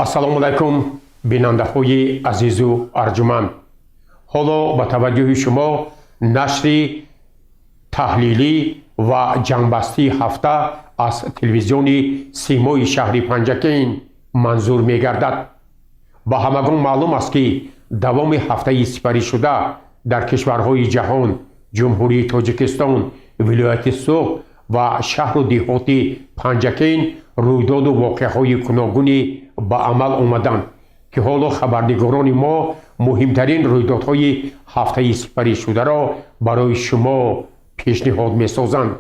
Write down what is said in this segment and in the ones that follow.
Ассалому алайкум, бинандаҳои азизу арҷуманд. Ҳоло ба таваҷҷӯҳи шумо нашри таҳлилӣ ва ҷамъбастии ҳафта аз телевизиони Симои шаҳри Панҷакент манзур мегардад. Ба ҳамагон маълум аст, ки давоми ҳафтаи сипаришуда дар кишварҳои ҷаҳон, Ҷумҳурии Тоҷикистон, вилояти Суғд ва шаҳру деҳоти Панҷакент рӯйдоду воқеаҳои гуногуне ба амал омаданд, ки ҳоло хабарнигорони мо муҳимтарин рӯйдодҳои ҳафтаи сипаришударо барои шумо пешниҳод месозанд.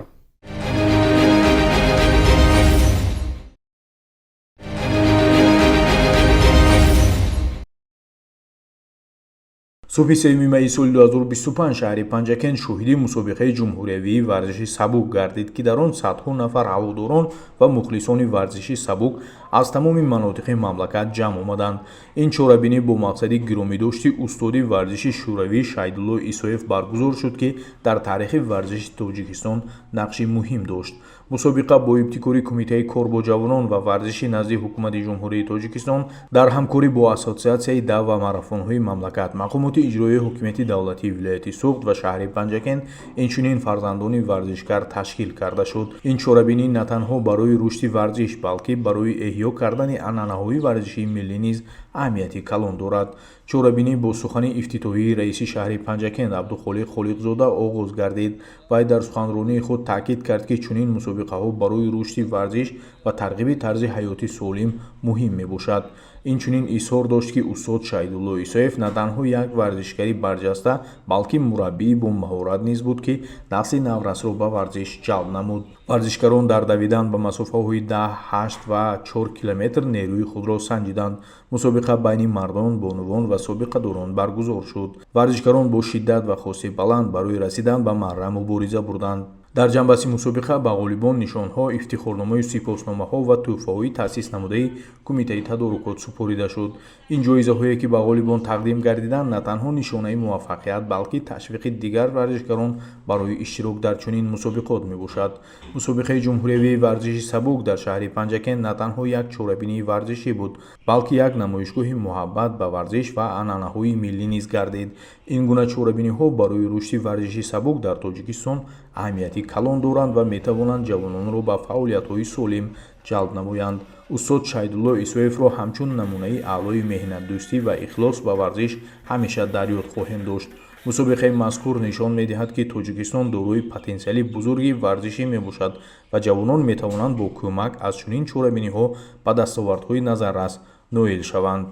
Субҳи 3 майи соли 2025 шаҳри Панҷакент шоҳиди мусобиқаи ҷумҳуриявии варзиши сабук гардид, ки дар он садҳо нафар ҳаводорон ва мухлисони варзиши сабук аз тамоми манотиқи мамлакат ҷамъ омаданд. Ин чорабинӣ бо мақсади гиромидошти устоди варзиши шӯравӣ Шайдулло Исоев баргузор шуд, ки дар таърихи варзиши Тоҷикистон нақши муҳим дошт. Мусобиқа бо ибтикори Кумитаи кор бо ҷавонон ва варзиши назди Ҳукумати Ҷумҳурии Тоҷикистон дар ҳамкорӣ бо Ассотсиатсияи дав ва марафонҳои мамлакат, мақомоти иҷроияи ҳокимияти давлатии вилояти Суғд ва шаҳри Панҷакент, инчунин фарзандони варзишкар ташкил карда шуд. Ин чорабинӣ на танҳо барои рушди варзиш, балки барои эҳё кардани анъанаҳои варзишии миллӣ низ аҳамияти калон дорад. Чорабинӣ бо сухани ифтитоҳии раиси шаҳри Панҷакент Абдухолиқ Холиқзода оғоз гардид. Вай дар суханронии худ таъкид кард, ки чунин мусобиқаҳо барои рушди варзиш ва тарғиби тарзи ҳаёти солим муҳим мебошад. Инчунин изҳор дошт, ки устод Шаҳидулло Исоев на танҳо як варзишгари барҷаста, балки мураббии бомаҳорат низ буд, ки насли наврасро ба варзиш ҷалб намуд. Варзишгарон дар давидан ба масофаҳои 10, 8 ва 4 километр нерӯи худро санҷиданд. Мусобиқа байни мардон, бонувон ва собиқадорон баргузор шуд. Варзишгарон бо шиддат ва хости баланд барои расидан ба марра мубориза бурданд. Дар ҷамъбасти мусобиқа ба ғолибон нишонҳо, ифтихорномаю сипосномаҳо ва тӯҳфаҳои таъсис намудаи Кумитаи тадорукот супорида шуд. Ин ҷоизаҳое, ки ба ғолибон тақдим гардиданд, на танҳо нишонаи муваффақият, балки ташвиқи дигар варзишгарон барои иштирок дар чунин мусобиқот мебошад. Мусобиқаи ҷумҳуриявии варзиши сабук дар шаҳри Панҷакент на танҳо як чорабинии варзишӣ буд, балки як намоишгоҳи муҳаббат ба варзиш ва анъанаҳои миллӣ низ гардид. Ин гуна чорабиниҳо барои рушди варзиши сабук дар Тоҷикистон аҳамияти калон доранд ва метавонанд ҷавононро ба фаъолиятҳои солим ҷалб намоянд. Устод Шаҳидулло Исоевро ҳамчун намунаи аълои меҳнатдӯстӣ ва ихлос ба варзиш ҳамеша дар ёд хоҳем дошт. Мусобиқаи мазкур нишон медиҳад, ки Тоҷикистон дорои потенсиали бузурги варзишӣ мебошад ва ҷавонон метавонанд бо кӯмак аз чунин чорабиниҳо ба дастовардҳои назаррас ноил шаванд.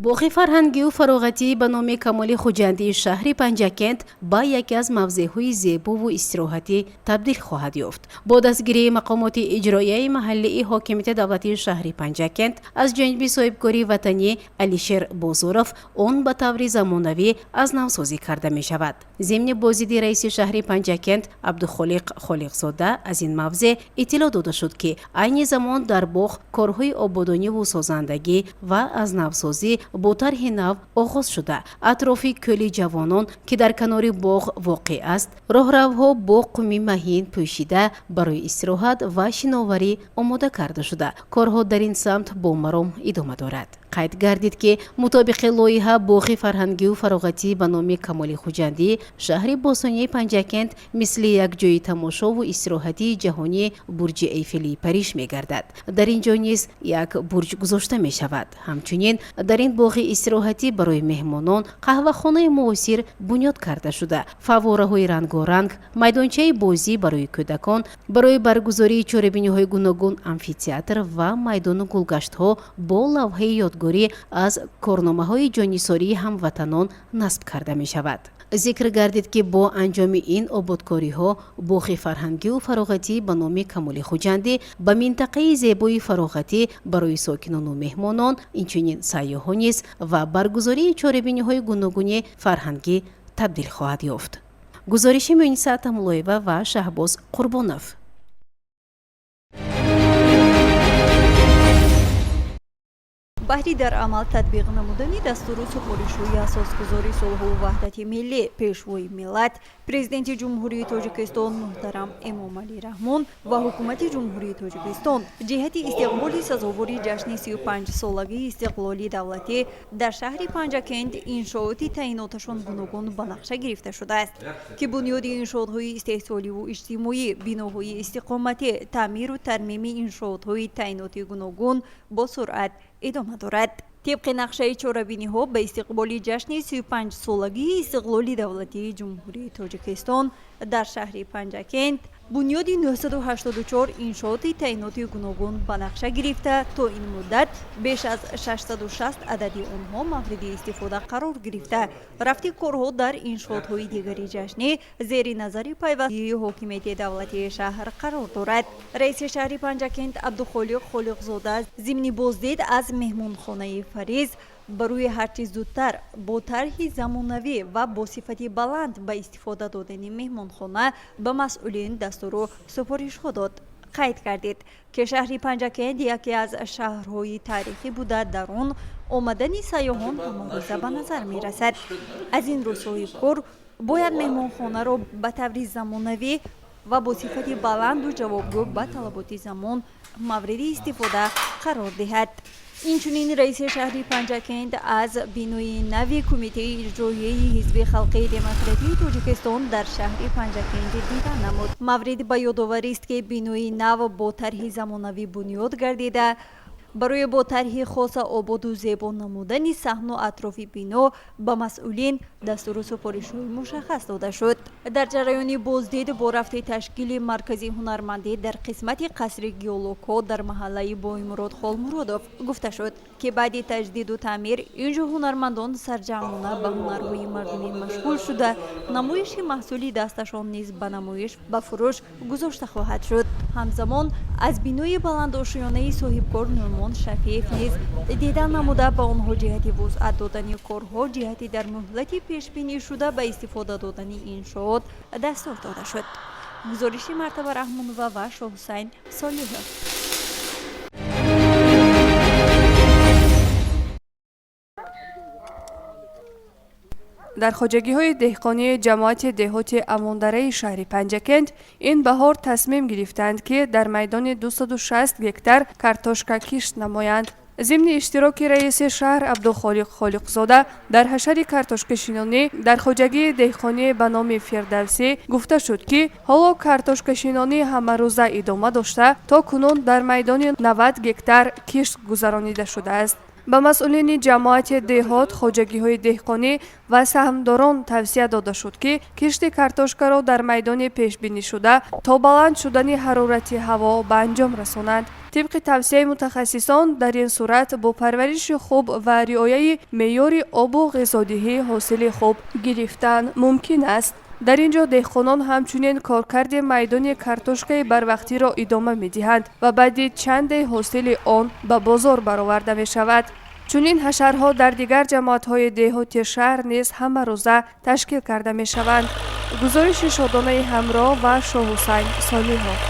Боғи фарҳангию фароғатӣ ба номи Камоли Хуҷандии шаҳри Панҷакент ба яке аз мавзеъҳои зебову истироҳатӣ табдил хоҳад ёфт. Бо дастгирии мақомоти иҷроияи маҳаллии ҳокимияти давлатии шаҳри Панҷакент аз ҷониби соҳибкори ватанӣ Алишер Бозоров он ба таври замонавӣ аз навсозӣ карда мешавад. Зимни боздиди раиси шаҳри Панҷакент Абдухолиқ Холиқзода аз ин мавзеъ иттилоъ дода шуд, ки айни замон дар боғ корҳои ободониву созандагӣ ва аз навсозӣ бо тарҳи нав оғоз шуда, атрофи кӯли ҷавонон, ки дар канори боғ воқеъ аст, роҳравҳо бо қуми маҳин пӯшида барои истироҳат ва шиноварӣ омода карда шуда, корҳо дар ин самт бо маром идома дорад. Қайд гардид, ки мутобиқи лоиҳа боғи фарҳангию фароғатӣ ба номи Камоли Хуҷандӣ шаҳри бостонии Панҷакент мисли як ҷои тамошову истироҳатии ҷаҳонӣ бурҷи Эйфелии Париж мегардад. Дар ин ҷо низ як бурҷ гузошта мешавад. Ҳамчунин дар ин боғи истироҳатӣ барои меҳмонон қаҳвахонаи муосир бунёд карда шуда, фаввораҳои рангоранг, майдончаи бозӣ барои кӯдакон, барои баргузории чорабиниҳои гуногун амфитеатр ва майдону гулгаштҳо бо лавҳаи ёдгорӣ аз корномаҳои ҷоннисории ҳамватанон насб карда мешавад. Зикр гардид, ки бо анҷоми ин ободкориҳо боғи фарҳангию фароғатӣ ба номи Камоли Хуҷандӣ ба минтақаи зебои фароғатӣ барои сокинону меҳмонон, инчунин сайёҳон низ ва баргузории чорабиниҳои гуногуни фарҳангӣ табдил хоҳад ёфт. Гузориши Муниса Атамуллоева ва Шаҳбоз Қурбонов. Баҳри дар амал татбиқ намудани дастуру супоришҳои асосгузори сулҳу ваҳдати миллӣ, Пешвои миллат, Президенти Ҷумҳурии Тоҷикистон муҳтарам Эмомалӣ Раҳмон ва Ҳукумати Ҷумҳурии Тоҷикистон ҷиҳати истиқболи сазовори ҷашни 35-солагии истиқлоли давлатӣ дар шаҳри Панҷакент иншооти таъиноташон гуногун ба нақша гирифта шудааст, ки бунёди иншоотҳои истеҳсоливу иҷтимоӣ, биноҳои истиқоматӣ, таъмиру тармими иншоотҳои таъиноти гуногун бо суръат идома дорад. Тибқи нақшаи чорабиниҳо ба истиқболи ҷашни 35-солагии истиқлоли давлатии Ҷумҳурии Тоҷикистон дар шаҳри Панҷакент бунёди 984 иншооти таъиноти гуногун ба нақша гирифта, то ин муддат беш аз 660 адади онҳо мавриди истифода қарор гирифта, рафти корҳо дар иншоотҳои дигари ҷашнӣ зери назари пайвастии ҳокимияти давлатии шаҳр қарор дорад. Раиси шаҳри Панҷакент Абдухолиқ Холиқзода зимни боздид аз меҳмонхонаи Фариз барои ҳарчи зудтар бо тарҳи замонавӣ ва бо сифати баланд ба истифода додани меҳмонхона ба масъулин дастуру супоришҳо дод. Қайд кардед, ки шаҳри Панҷакент яке аз шаҳрҳои таърихӣ буда, дар он омадани сайёҳон ҳамарӯза ба назар мерасад. Аз ин рӯ соҳибкор бояд меҳмонхонаро ба таври замонавӣ ва бо сифати баланду ҷавобгӯ ба талаботи замон мавриди истифода қарор диҳад. Инчунин раиси шаҳри Панҷакент аз бинои нави Кумитаи иҷроияи Ҳизби халқии демократии Тоҷикистон дар шаҳри Панҷакент дида намуд. Маврид ба ёдоварист, ки бинои нав бо тарҳи замонавӣ бунёд гардида, барои бо тарҳи хоса ободу зебо намудани саҳну атрофи бино ба масъулин дастуру супоришҳои мушаххас дода шуд. Дар ҷараёни боздид бо рафти ташкили маркази ҳунармандӣ дар қисмати қасри геологҳо дар маҳаллаи Боимурод Холмуродов гуфта шуд, ки баъди таҷдиду таъмир ин ҷо ҳунармандон сарҷамъона ба ҳунарҳои мардумӣ машғул шуда, намоиши маҳсули дасташон низ ба намоиш ба фурӯш гузошта хоҳад шуд. Ҳамзамон аз бинои баландошёнаи соҳибкор Нӯъмон Шафиев низ дида намуда, ба онҳо ҷиҳати вусъат додани корҳо ҷиҳати дар муҳлати пешбинишуда ба истифода додани иншоот дастур дода шуд. Гузориши Мартаба Раҳмонова ва Шоҳҳусайн Солиҳов. Дар хоҷагиҳои деҳқонии ҷамоати деҳоти Амондараи шаҳри Панҷакент ин баҳор тасмим гирифтанд, ки дар майдони 260 гектар картошка кишт намоянд. Зимни иштироки раиси шаҳр Абдухолиқ Холиқзода дар ҳашари картошкашинонӣ дар хоҷагии деҳқонӣ ба номи Фирдавсӣ гуфта шуд, ки ҳоло картошкашинонӣ ҳамарӯза идома дошта, то кунун дар майдони 90 гектар кишт гузаронида шудааст. Ба масъулини ҷамоати деҳот, хоҷагиҳои деҳқонӣ ва саҳмдорон тавсия дода шуд, ки кишти картошкаро дар майдони пешбинишуда то баланд шудани ҳарорати ҳаво ба анҷом расонанд. Тибқи тавсияи мутахассисон, дар ин сурат бо парвариши хуб ва риояи меъёри обу ғизодиҳӣ ҳосили хуб гирифтан мумкин аст. Дар ин ҷо деҳқонон ҳамчунин коркарди майдони картошкаи барвақтиро идома медиҳанд ва баъди чанде ҳосили он ба бозор бароварда мешавад. Чунин ҳашарҳо дар дигар ҷамоатҳои деҳоти шаҳр низ ҳамарӯза ташкил карда мешаванд. Гузориши Шодонаи Ҳамроҳ ва Шоҳҳусайн Солиҳов.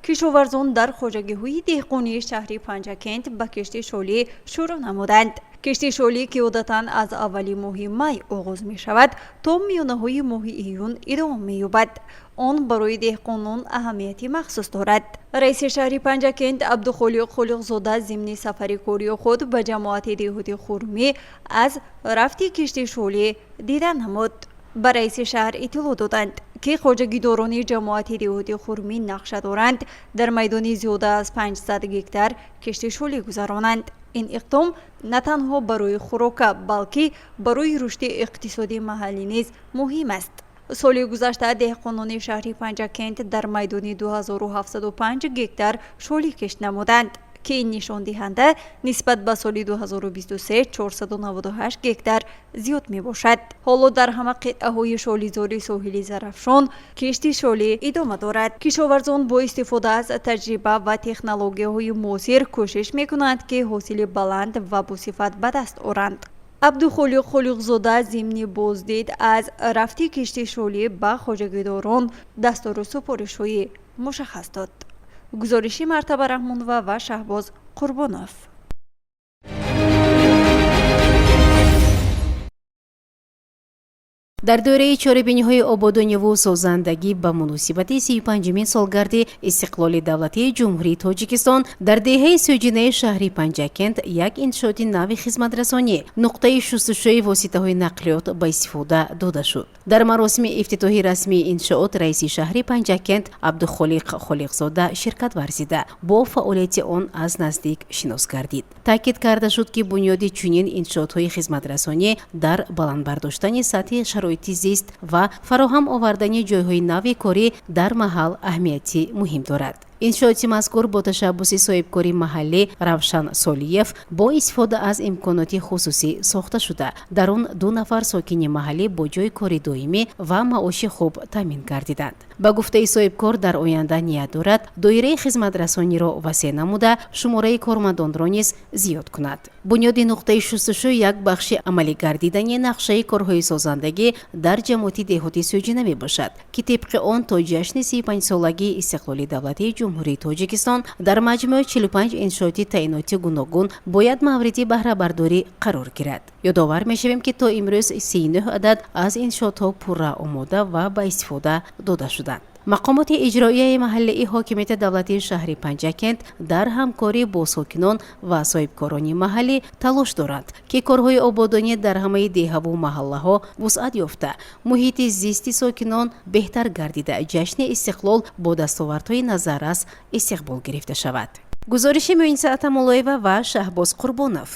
Кишоварзон дар хоҷагиҳои деҳқонии шаҳри Панҷакент ба кишти шолӣ шурӯъ намуданд. Кишти шолӣ, ки одатан аз аввали моҳи май оғоз мешавад, то миёнаҳои моҳи июн идома меёбад. Он барои деҳқонон аҳамияти махсус дорад. Раиси шаҳри Панҷакент Абдухолиқ Холиқзода зимни сафари кории худ ба ҷамоати деҳоти Хурмӣ аз рафти кишти шолӣ дида намуд. Ба раиси шаҳр иттилоъ доданд, ки хоҷагидорони ҷамоати деҳоти Хурмӣ нақша доранд дар майдони зиёда аз 500 гектар кишти шолӣ гузаронанд. Ин иқдом на танҳо барои хӯрока, балки барои рушди иқтисоди маҳаллӣ низ муҳим аст. Соли гузашта деҳқонони шаҳри Панҷакент дар майдони 2705 гектар шолӣ кишт намуданд, ки ин нишондиҳанда нисбат ба соли 2023 498 гектар зиёд мебошад. Ҳоло дар ҳама қитъаҳои шолизори соҳили Зарафшон кишти шолӣ идома дорад. Кишоварзон бо истифода аз таҷриба ва технологияҳои муосир кӯшиш мекунанд, ки ҳосили баланд ва босифат ба даст оранд. Абдухолиқ Холиқзода зимни боздид аз рафти кишти шолӣ ба хоҷагидорон дастуру супоришҳои мушаххас дод. Гузориши Мартаба Раҳмонова ва Шаҳбоз Қурбонов. Дар доираи чорабиниҳои ободониву созандагӣ ба муносибати 35-умин солгарди истиқлоли давлатии Ҷумҳурии Тоҷикистон дар деҳаи Сӯҷинаи шаҳри Панҷакент як иншооти нави хизматрасонӣ, нуқтаи шустушӯи воситаҳои нақлиёт ба истифода дода шуд. Дар маросими ифтитоҳи расмии иншоот раиси шаҳри Панҷакент Абдухолиқ Холиқзода ширкат варзида, бо фаъолияти он аз наздик шинос гардид. Таъкид карда шуд, ки бунёди чунин иншоотҳои хизматрасонӣ дар баланд бардоштани сатҳи шароити зист ва фароҳам овардани ҷойҳои нави корӣ дар маҳал аҳамияти муҳим дорад. Иншооти мазкур бо ташаббуси соҳибкори маҳаллӣ Равшан Солиев бо истифода аз имконоти хусусӣ сохта шуда, дар он 2 нафар сокини маҳаллӣ бо ҷойи кори доимӣ ва маоши хуб таъмин гардиданд. Ба гуфтаи соҳибкор, дар оянда ният дорад доираи хизматрасониро васеъ намуда, шумораи кормандонро низ зиёд кунад. Бунёди нуқтаи шустушӯ як бахши амалӣ гардидани нақшаи корҳои созандагӣ дар ҷамоати деҳоти Сӯҷина мебошад, ки тибқи он то ҷашни 35-солагии истиқлоли давлатии Ҷумҳурии Тоҷикистон дар маҷмӯи 45 иншооти таъиноти гуногун бояд мавриди баҳрабардорӣ қарор гирад. Ёдовар мешавем, ки то имрӯз 39 адад аз иншоотҳо пурра омода ва ба истифода дода шуданд. Мақомоти иҷроияи маҳаллии ҳокимияти давлатии шаҳри Панҷакент дар ҳамкорӣ бо сокинон ва соҳибкорони маҳаллӣ талош доранд, ки корҳои ободонӣ дар ҳамаи деҳаву маҳаллаҳо вусъат ёфта, муҳити зисти сокинон беҳтар гардида, ҷашни истиқлол бо дастовардҳои назаррас истиқбол гирифта шавад. Гузориши Муиниса Атамуллоева ва Шаҳбоз Қурбонов.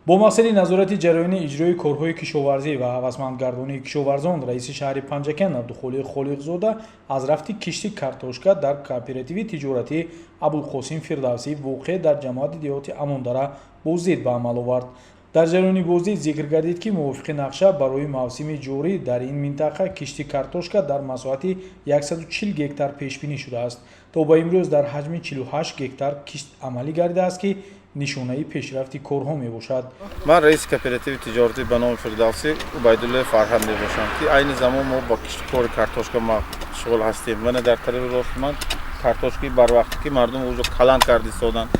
Бо мақсади назорати ҷараёни иҷрои корҳои кишоварзӣ ва ҳавасмандгардонии кишоварзон раиси шаҳри Панҷакент Абдухолиқ Холиқзода аз рафти кишти картошка дар кооперативи тиҷоратии Абулқосим Фирдавсӣ воқеъ дар ҷамоати деҳоти Амондара боздид ба амал овард. Дар ҷараёни боздид зикр гардид, ки мувофиқи нақша барои мавсими ҷорӣ дар ин минтақа кишти картошка дар масоҳати 140 гектар пешбинӣ шудааст. То ба имрӯз дар ҳаҷми 48 гектар кишт амалӣ гардидааст, ки нишонаи пешрафти корҳо мебошад. Ман раиси кооперативи тиҷоратӣ ба номи Фирдавсӣ Убайдуллои Фарҳад мебошам, ки айни замон мо бо киштукори картошка машғул ҳастем. Мана дар тарафи рости ман картошкаи барвақте ки мардум ӯҷо каланд карда истоданд.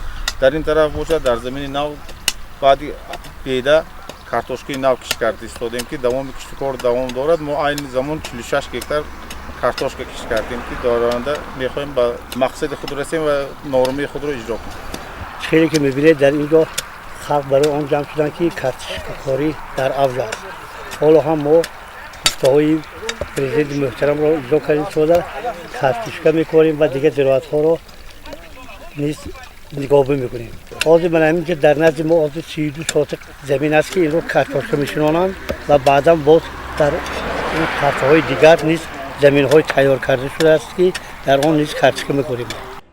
Дар ин тараф бошад, дар замини нав баъди беда картошкаи нав кишт карда истодем, ки давоми киштукор давом дорад. Мо айни замон 46 гектар картошка кишт кардем, ки дар оянда мехоҳем ба мақсади худ расем ва нормаи худро иҷро кунем. Хеле ки мебинед, дар инҷо халқ барои он ҷамъ шуданд, ки картошкакорӣ дар авҷ аст. Ҳоло ҳам мо гуфтаҳои президенти муҳтарамро иҷро кардем, сода картошка мекорем ва дигар зироатҳоро низ нигоҳбон мекунем. Ҳозир ман ҳаминҷо дар назди мо ҳозир 32 сотиқ замин аст, ки инро картошка мешинонанд ва баъдан боз дар ин қартаҳои дигар низ заминҳои тайёр карда шудааст, ки дар он низ картошка мекорем.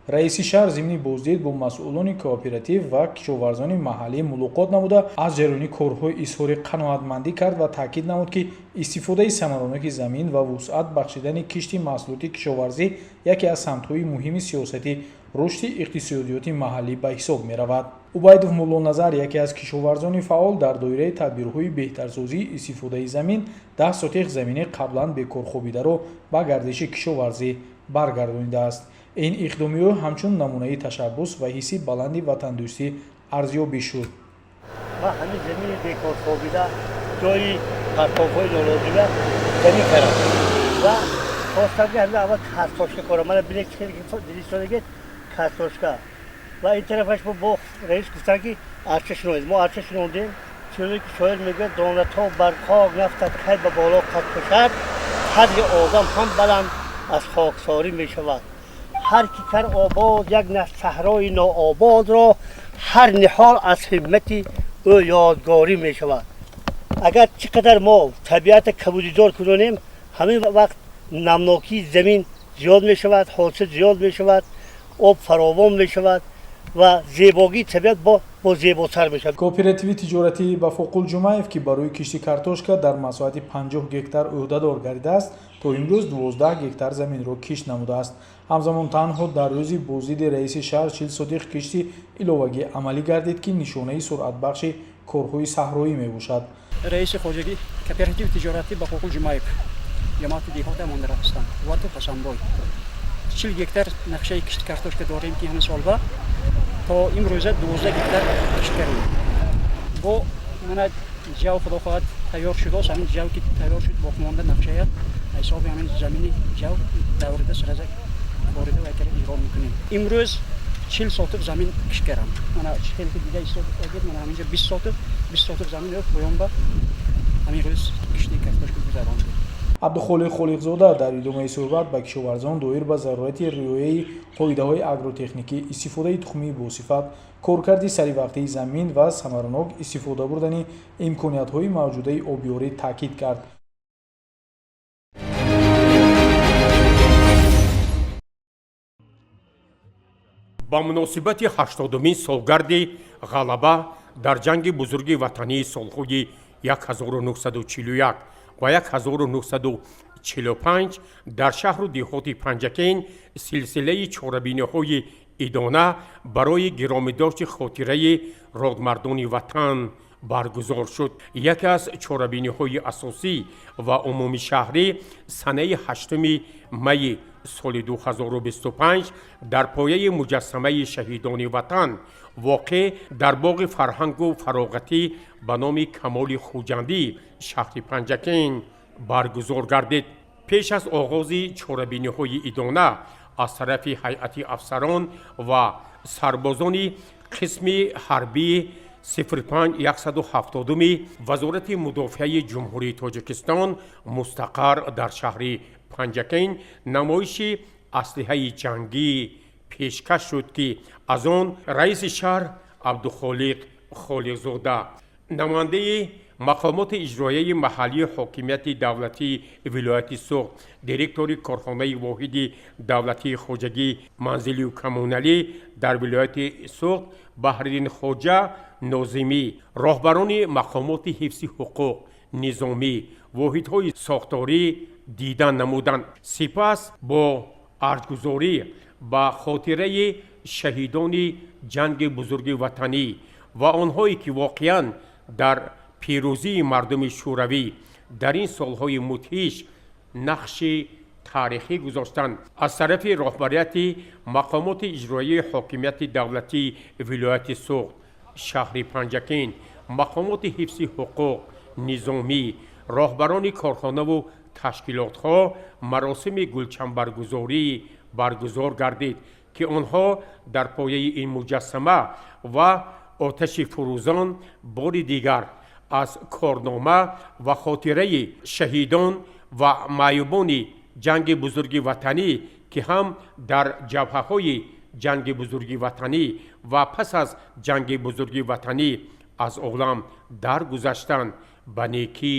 Раиси шаҳр зимни боздид бо масъулони кооператив ва кишоварзони маҳаллӣ мулоқот намуда, аз ҷараёни корҳои изҳори қаноатмандӣ кард ва таъкид намуд, ки истифодаи самароноки замин ва вусъат бахшидани кишти маҳсулоти кишоварзӣ яке аз самтҳои муҳими сиёсати рушди иқтисодиёти маҳаллӣ ба ҳисоб меравад. Убайдов Муллоназар, яке аз кишоварзони фаъол, дар доираи тадбирҳои беҳтарсозии истифодаи замин 10 сотиқ замини қаблан бекорхобидаро ба гардиши кишоварзӣ баргардонидааст. Ин иқдоми ӯ ҳамчун намунаи ташаббус ва ҳисси баланди ватандӯстӣ арзёбӣ шуд. Ва ҳамин замини бекорхобида, ҷои партовҳои нолозима замин кардам ва хостам, ки ҳамин аввал картошка корам. Мана бинед, дидистодагед картошка ва ин тарафаш бо раис гуфтанд, ки арча шинонед. Мо арча шинондем. Чизе ки шоир мегӯяд: дона то бар хок нафтад, кай ба боло қад кушад, қадри одам ҳам баланд аз хоксорӣ мешавад. Ҳар ки кар обод як саҳрои ноободро, ҳар ниҳол аз ҳиммати ӯ ёдгорӣ мешавад. Агар чӣ қадар мо табиата кабудидор кунонем, ҳамин вақт намнокии замин зиёд мешавад, ҳосил зиёд мешавад, об фаровон мешавад. Ва зебогии табиат бо зеботар мешавад. Кооперативи тиҷоратии Бафоқул Ҷумаев, ки барои кишти картошка дар масоҳати 50 гектар ӯҳдадор гардидааст, то имрӯз 12 гектар заминро кишт намудааст. Ҳамзамон, танҳо дар рӯзи боздиди раиси шаҳр 40 сотих кишти иловагӣ амалӣ гардид, ки нишонаи суръатбахши корҳои саҳроӣ мебошад. Раиси хоҷагӣ кооперативи тиҷоратӣ Бафоқул Ҷумаев, ҷамоати деҳоти Амондара ҳастам, вату Хасанбой. 40 гектар нақшаи кишти картошка дорем, ки ҳамин солба то имрӯза 12 гектар кишт кардем. Бо мана ҷав, худо хоҳад, тайёр шудааст. Ҳамин ҷав ки тайёр шуд, боқимонда нақшая ҳисоби ҳамин замини ҷав даврида сразу ворида вайкара иҷро мекунем. Имрӯз 40 сотих замин кишт кардам. Мана хеле ки дида истодагид, мана ҳаминҷа 20 сотих, 20 сотих замин поёнба ҳамин рӯз кишти картошка гузарондем. Абдухолиқ Холиқзода дар идомаи суҳбат ба кишоварзон доир ба зарурати риояи қоидаҳои агротехникӣ, истифодаи тухмии босифат, коркарди саривақтии замин ва самаранок истифода бурдани имкониятҳои мавҷудаи обёрӣ таъкид кард. Ба муносибати 80-умин солгарди ғалаба дар ҷанги бузурги ватании солҳои 1941 ва 1945 дар шаҳру деҳоти Панҷакент силсилаи чорабиниҳои идона барои гиромидошти хотираи родмардони ватан баргузор шуд. Яке аз чорабиниҳои асосӣ ва умумишаҳрӣ санаи 8 майи соли 2025 дар пояи муҷассамаи шаҳидони ватан, воқеъ дар боғи фарҳангу фароғатӣ ба номи Камоли Хуҷандӣ, шаҳри Панҷакент баргузор гардид. Пеш аз оғози чорабиниҳои идона аз тарафи ҳайати афсарон ва сарбозони қисми ҳарбии 05170 Вазорати мудофиаи Ҷумҳурии Тоҷикистон, мустақар дар шаҳри Панҷакент, намоиши аслиҳаи ҷангӣ пешкаш шуд, ки аз он раиси шаҳр Абдухолиқ Холиқзода, намояндаи мақомоти иҷроияи маҳаллии ҳокимияти давлатии вилояти Суғд, директори корхонаи воҳиди давлатии хоҷагии манзилию коммуналӣ дар вилояти Суғд Баҳриддин Хоҷа Нозимӣ, роҳбарони мақомоти ҳифзи ҳуқуқ, низомӣ, воҳидҳои сохторӣ дидан намуданд. Сипас бо арҷгузорӣ ба хотираи шаҳидони ҷанги бузурги ватанӣ ва онҳое ки воқеан дар пирӯзии мардуми шӯравӣ дар ин солҳои мудҳиш нақши таърихӣ гузоштанд, аз тарафи роҳбарияти мақомоти иҷроияи ҳокимияти давлатии вилояти Суғд, шаҳри Панҷакент, мақомоти ҳифзи ҳуқуқ, низомӣ, роҳбарони корхонаву ташкилотҳо маросими гулчамбаргузорӣ баргузор гардид, ки онҳо дар пояи ин муҷассама ва оташи фурӯзон бори дигар аз корнома ва хотираи шаҳидон ва маъюбони ҷанги бузурги ватанӣ, ки ҳам дар ҷабҳаҳои ҷанги бузурги ватанӣ ва пас аз ҷанги бузурги ватанӣ аз олам даргузаштанд, ба некӣ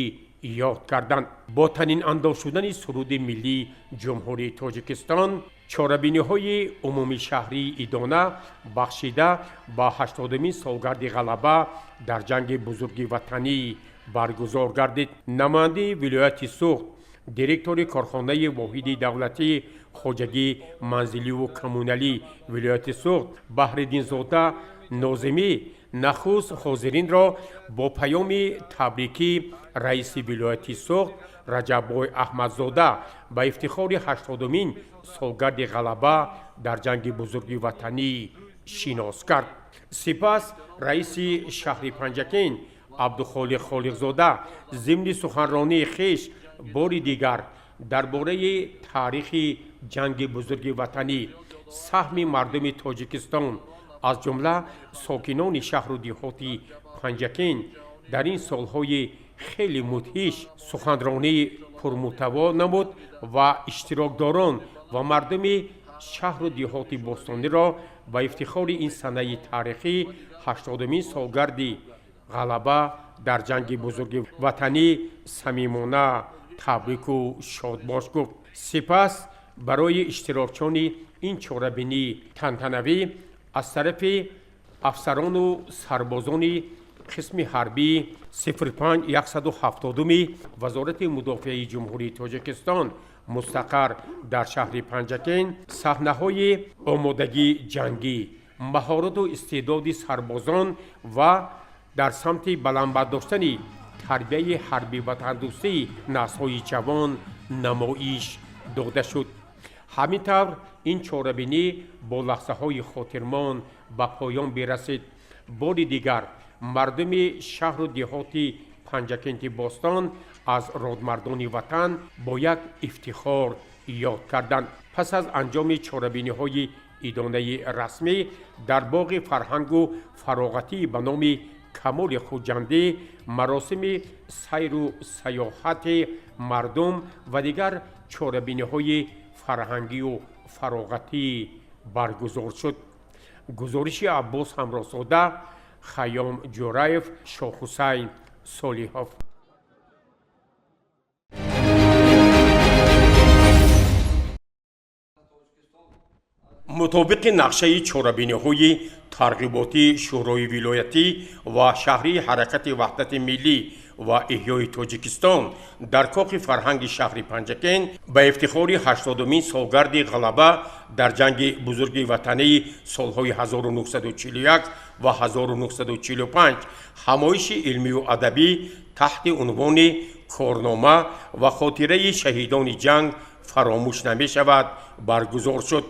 ёд карданд. Бо танинандоз шудани суруди миллии Ҷумҳурии Тоҷикистон чорабиниҳои умумишаҳрии идона, бахшида ба 80-умин солгарди ғалаба дар ҷанги бузурги ватанӣ, баргузор гардид. Намояндаи вилояти Суғд, директори корхонаи воҳиди давлатии хоҷагии манзиливу коммуналӣ вилояти Суғд Баҳриддинзода Нозимӣ нахуст ҳозиринро бо паёми табрикӣ раиси вилояти Суғд Раҷаббой Аҳмадзода ба ифтихори 80-умин солгарди ғалаба дар ҷанги бузурги ватанӣ шинос кард. Сипас раиси шаҳри Панҷакент Абдухолиқ Холиқзода зимни суханронии хеш бори дигар дар бораи таърихи ҷанги бузурги ватанӣ, саҳми мардуми Тоҷикистон, аз ҷумла сокинони шаҳру деҳоти Панҷакент дар ин солҳои хеле мудҳиш суханронии пурмуҳтаво намуд ва иштирокдорон ва мардуми шаҳру деҳоти бостониро ба ифтихори ин санаи таърихӣ, 80-умин солгарди ғалаба дар ҷанги бузурги ватанӣ, самимона табрику шодбош гуфт. Сипас барои иштирокчони ин чорабинии тантанавӣ Аз тарафи афсарону сарбозони қисми ҳарбии 05170-уми Вазорати мудофиаи Ҷумҳурии Тоҷикистон, мустақар дар шаҳри Панҷакент, саҳнаҳои омодагии ҷангӣ, маҳорату истеъдоди сарбозон ва дар самти баланд бардоштани тарбияи ҳарбӣ ватандӯстии наслҳои ҷавон намоиш дода шуд. Ҳамин тавр, ин чорабинӣ бо лаҳзаҳои хотирмон ба поён бирасид. Бори дигар мардуми шаҳру деҳоти Панҷакенти бостон аз родмардони ватан бо як ифтихор ёд карданд. Пас аз анҷоми чорабиниҳои идонаи расмӣ дар боғи фарҳангу фароғатӣ ба номи Камоли Хуҷандӣ маросими сайру сайёҳати мардум ва дигар чорабиниҳои фарҳангию фароғатӣ баргузор шуд. Гузориши Аббос Ҳамроҳзода, Хайём Ҷӯраев, Шоҳҳусайн Солиҳов. Мутобиқи нақшаи чорабиниҳои тарғиботии Шӯрои вилоятӣ ва шаҳрии Ҳаракати Ваҳдати Миллӣ ва Эҳёи Тоҷикистон дар Кохи фарҳанги шаҳри Панҷакент ба ифтихори 80-умин солгарди ғалаба дар Ҷанги Бузурги Ватании солҳои 1941 ва 1945 ҳамоиши илмию адабӣ таҳти унвони «Корнома ва хотираи шаҳидони ҷанг фаромӯш намешавад» баргузор шуд.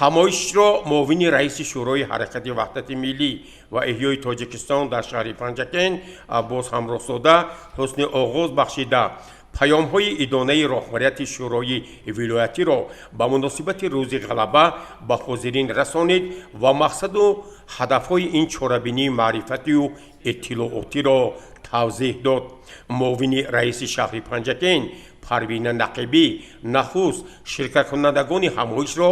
Ҳамоишро муовини раиси Шӯрои Ҳаракати Ваҳдати Миллӣ ва Эҳёи Тоҷикистон дар шаҳри Панҷакент Аббос Ҳамроҳзода ҳусни оғоз бахшида, паёмҳои идонаи роҳбарияти шӯрои вилоятиро ба муносибати Рӯзи Ғалаба ба ҳозирин расонид ва мақсаду ҳадафҳои ин чорабинии маърифатию иттилоотиро тавзеҳ дод. Муовини раиси шаҳри Панҷакент Парвина Нақибӣ нахуст ширкаткунандагони ҳамоишро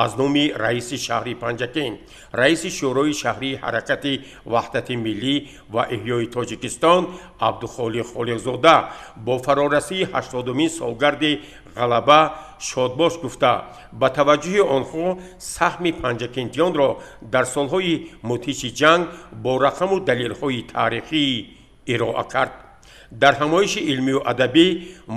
аз номи раиси шаҳри Панҷакент, раиси Шӯрои шаҳрии Ҳаракати Ваҳдати Миллӣ ва Эҳёи Тоҷикистон Абдухолиқ Холиқзода бо фарорасии 80-умин солгарди ғалаба шодбош гуфта, ба таваҷҷӯҳи онҳо саҳми панҷакентиёнро дар солҳои мудҳиши ҷанг бо рақаму далелҳои таърихӣ ироа кард. Дар ҳамоиши илмию адабӣ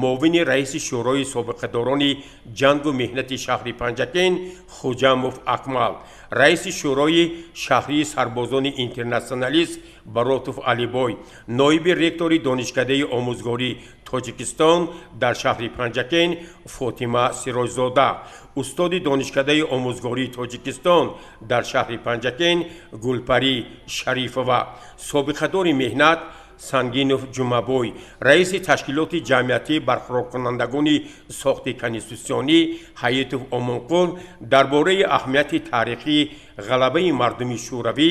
муовини раиси Шӯрои собиқадорони ҷангу меҳнати шаҳри Панҷакент Хуҷамов Акмал, раиси Шӯрои шаҳрии сарбозони интернатсионалист Баротов Алибой, ноиби ректори Донишкадаи омӯзгории Тоҷикистон дар шаҳри Панҷакент Фотима Сироҷзода, устоди Донишкадаи омӯзгории Тоҷикистон дар шаҳри Панҷакент Гулпарӣ Шарифова, собиқадори меҳнат Сангинов Ҷумабой, раиси ташкилоти ҷамъиятии барқароркунандагони сохти конститутсионӣ Ҳаитов Омонқул дар бораи аҳамияти таърихии ғалабаи мардуми шӯравӣ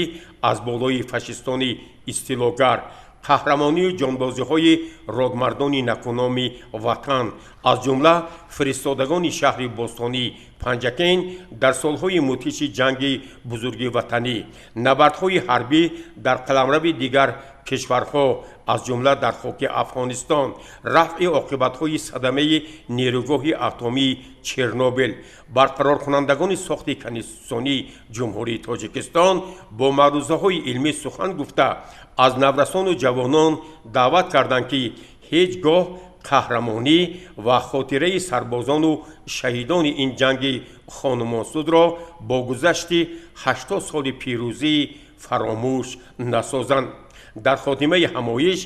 аз болои фашистони истилогар, қаҳрамонию ҷонбозиҳои родмардони накуноми ватан, аз ҷумла фиристодагони шаҳри бостонии Панҷакент дар солҳои мудҳиши Ҷанги Бузурги Ватанӣ, набардҳои ҳарбӣ дар қаламрави дигар кишварҳо, аз ҷумла дар хоки Афғонистон, рафъи оқибатҳои садамаи нерӯгоҳи атомии Чернобил, барқароркунандагони сохти конститутсионии Ҷумҳурии Тоҷикистон бо маърузаҳои илмӣ сухан гуфта, аз наврасону ҷавонон даъват карданд, ки ҳеҷ гоҳ қаҳрамонӣ ва хотираи сарбозону шаҳидони ин ҷанги хонумонсудро бо гузашти 80 соли пирӯзӣ фаромӯш насозанд. Дар хотимаи ҳамоиш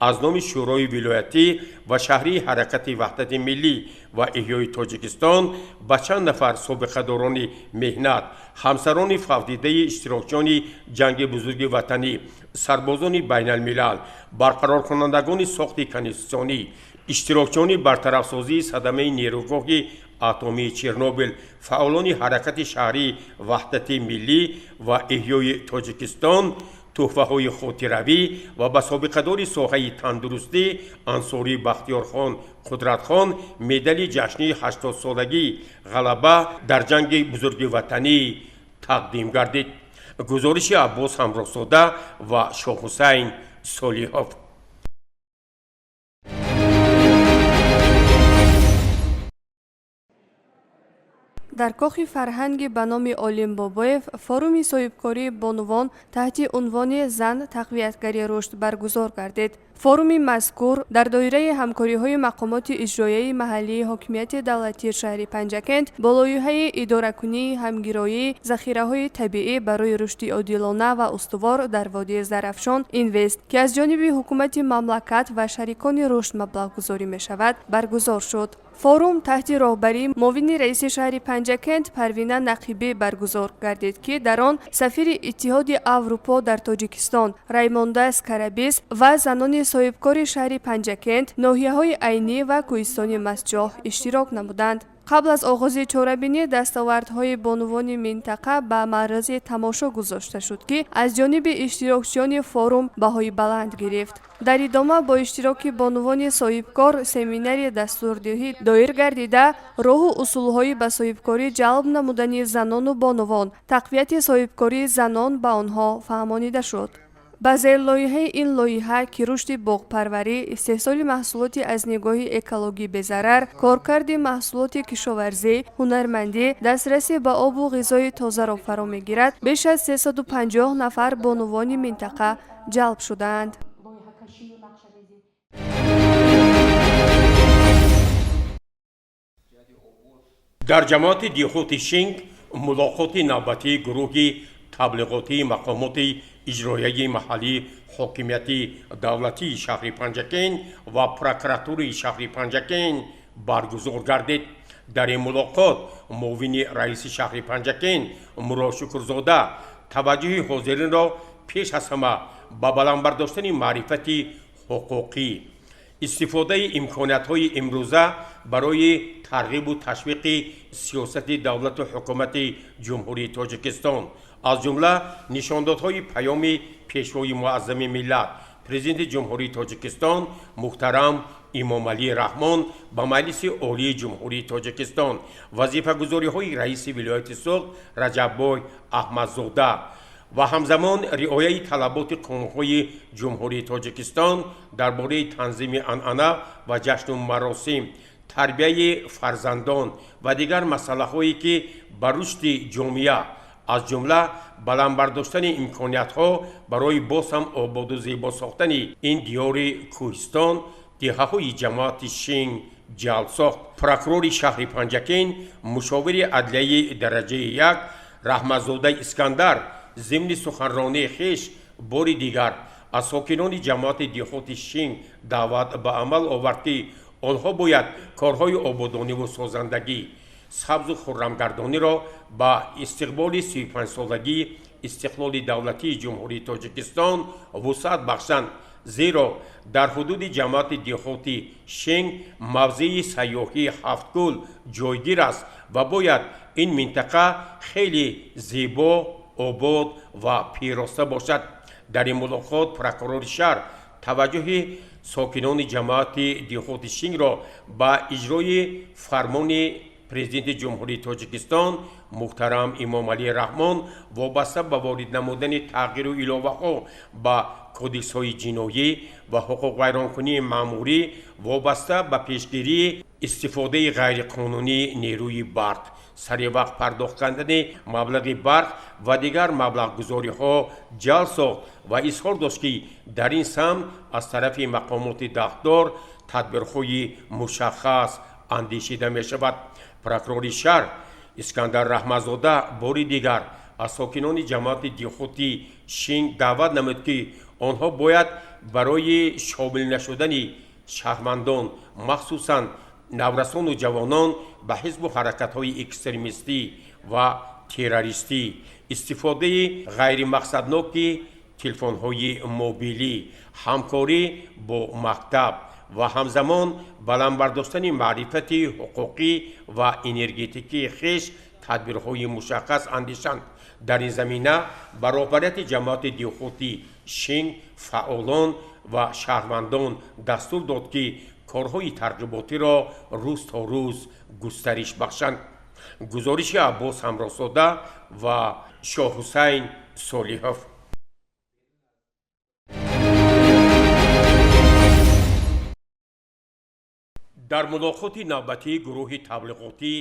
аз номи Шӯрои вилоятӣ ва шаҳрии Ҳаракати Ваҳдати Миллӣ ва Эҳёи Тоҷикистон ба чанд нафар собиқадорони меҳнат, ҳамсарони фавтидаи иштирокчиёни Ҷанги Бузурги Ватанӣ, сарбозони байналмилал, барқароркунандагони сохти конститутсионӣ, иштирокчиёни бартарафсозии садамаи нерӯгоҳи атомии Чернобил, фаъолони ҳаракати шаҳрии Ваҳдати Миллӣ ва Эҳёи Тоҷикистон тӯҳфаҳои хотиравӣ ва ба собиқадори соҳаи тандурустӣ Ансорӣ Бахтиёрхон Қудратхон медали ҷашнии 80-солагии ғалаба дар Ҷанги Бузурги Ватанӣ тақдим гардид. Гузориши Аббос Ҳамроҳзода ва Шоҳҳусайн Солиҳов. Дар кохи фарҳанги ба номи Олим Бобоев форуми соҳибкории бонувон таҳти унвони «Зан тақвиятгари рушд» баргузор гардид. Форуми мазкур дар доираи ҳамкориҳои мақомоти иҷроияи маҳаллии ҳокимияти давлатии шаҳри Панҷакент бо лоиҳаи идоракунии ҳамгироии захираҳои табиӣ барои рушди одилона ва устувор дар водии Зарафшон Инвест, ки аз ҷониби ҳукумати мамлакат ва шарикони рушд маблағгузорӣ мешавад, баргузор шуд. Форум таҳти роҳбарии муовини раиси шаҳри Панҷакент Парвина Нақибӣ баргузор гардид, ки дар он сафири Иттиҳоди Аврупо дар Тоҷикистон Раймондас Карабис ва занони соҳибкори шаҳри Панҷакент, ноҳияҳои Айнӣ ва кӯҳистони Мастчоҳ иштирок намуданд. Қабл аз оғози чорабинӣ дастовардҳои бонувони минтақа ба маъръзи тамошо гузошта шуд, ки аз ҷониби иштирокчиёни форум баҳои баланд гирифт. Дар идома бо иштироки бонувони соҳибкор семинари дастурдиҳӣ доир гардида, роҳу усулҳои ба соҳибкорӣ ҷалб намудани занону бонувон, тақвияти соҳибкории занон ба онҳо фаҳмонида шуд. Ба зерлоиҳаи ин лоиҳа, ки рушди боғпарварӣ, истеҳсоли маҳсулоти аз нигоҳи экологӣ безарар, коркарди маҳсулоти кишоварзӣ, ҳунармандӣ, дастрасӣ ба обу ғизои тозаро фаро мегирад, беш аз 350 нафар бонувони минтақа ҷалб шудаанд. Дар ҷамоати деҳоти Шинг мулоқоти навбатии гурӯҳи таблиғотии мақомоти иҷроияи маҳаллии ҳокимияти давлатии шаҳри Панҷакент ва прокуратураи шаҳри Панҷакент баргузор гардид. Дар ин мулоқот муовини раиси шаҳри Панҷакент Мурод Шукрзода таваҷҷӯҳи ҳозиринро пеш аз ҳама ба баланд бардоштани маърифати ҳуқуқӣ, истифодаи имкониятҳои имрӯза барои тарғибу ташвиқи сиёсати давлату ҳукумати Ҷумҳурии Тоҷикистон, аз ҷумла нишондодҳои паёми Пешвои муаззами миллат, Президенти Ҷумҳурии Тоҷикистон муҳтарам Эмомалӣ Раҳмон ба Маҷлиси Олии Ҷумҳурии Тоҷикистон, вазифагузориҳои раиси вилояти Суғд Раҷаббой Аҳмадзода ва ҳамзамон риояи талаботи қонунҳои Ҷумҳурии Тоҷикистон дар бораи танзими анъана ва ҷашну маросим, тарбияи фарзандон ва дигар масъалаҳое, ки ба рушди ҷомеа, аз ҷумла баланд бардоштани имкониятҳо барои боз ҳам ободу зебо сохтани ин диёри кӯҳистон, деҳаҳои ҷамоати Шинг ҷалб сохт. Прокурори шаҳри Панҷакент, мушовири адлияи дараҷаи як Раҳматзода Искандар зимни суханронии хеш бори дигар аз сокинони ҷамоати деҳоти Шинг даъват ба амал овард, ки онҳо бояд корҳои ободониву созандагӣ, сабзу хуррамгардониро ба истиқболи 35-солагии истиқлоли давлатии Ҷумҳурии Тоҷикистон вусъат бахшанд, зеро дар ҳудуди ҷамоати деҳоти Шинг мавзеи сайёҳии Ҳафткӯл ҷойгир аст ва бояд ин минтақа хеле зебо, обод ва пироста бошад. Дар ин мулоқот прокурори шаҳр таваҷҷӯҳи сокинони ҷамоати деҳоти Шингро ба иҷрои фармони Президенти Ҷумҳурии Тоҷикистон муҳтарам Эмомалӣ Раҳмон вобаста ба ворид намудани тағйиру иловаҳо ба кодексҳои ҷиноӣ ва ҳуқуқвайронкунии маъмурӣ вобаста ба пешгирии истифодаи ғайриқонунии нерӯи барқ, саривақт пардохт кардани маблағи барқ ва дигар маблағгузориҳо ҷалб сохт ва изҳор дошт, ки дар ин самт аз тарафи мақомоти дахлдор тадбирҳои мушаххас андешида мешавад. Прокурори шаҳр Искандар Раҳматзода бори дигар аз сокинони ҷамоати деҳоти Шинг даъват намуд, ки онҳо бояд барои шомил нашудани шаҳрвандон, махсусан наврасону ҷавонон, ба ҳизбу ҳаракатҳои экстремистӣ ва террористӣ, истифодаи ғайримақсадноки телефонҳои мобилӣ, ҳамкорӣ бо мактаб ва ҳамзамон баланд бардоштани маърифати ҳуқуқӣ ва энергетикии хеш тадбирҳои мушаххас андешанд. Дар ин замина ба роҳбарияти ҷамоати деҳоти Шинг, фаъолон ва шаҳрвандон дастур дод, ки корҳои тарғиботиро рӯз то рӯз густариш бахшанд. Гузориши Аббос Ҳамроҳзода ва Шоҳҳусайн Солиҳов. Дар мулоқоти навбатии гурӯҳи таблиғотӣ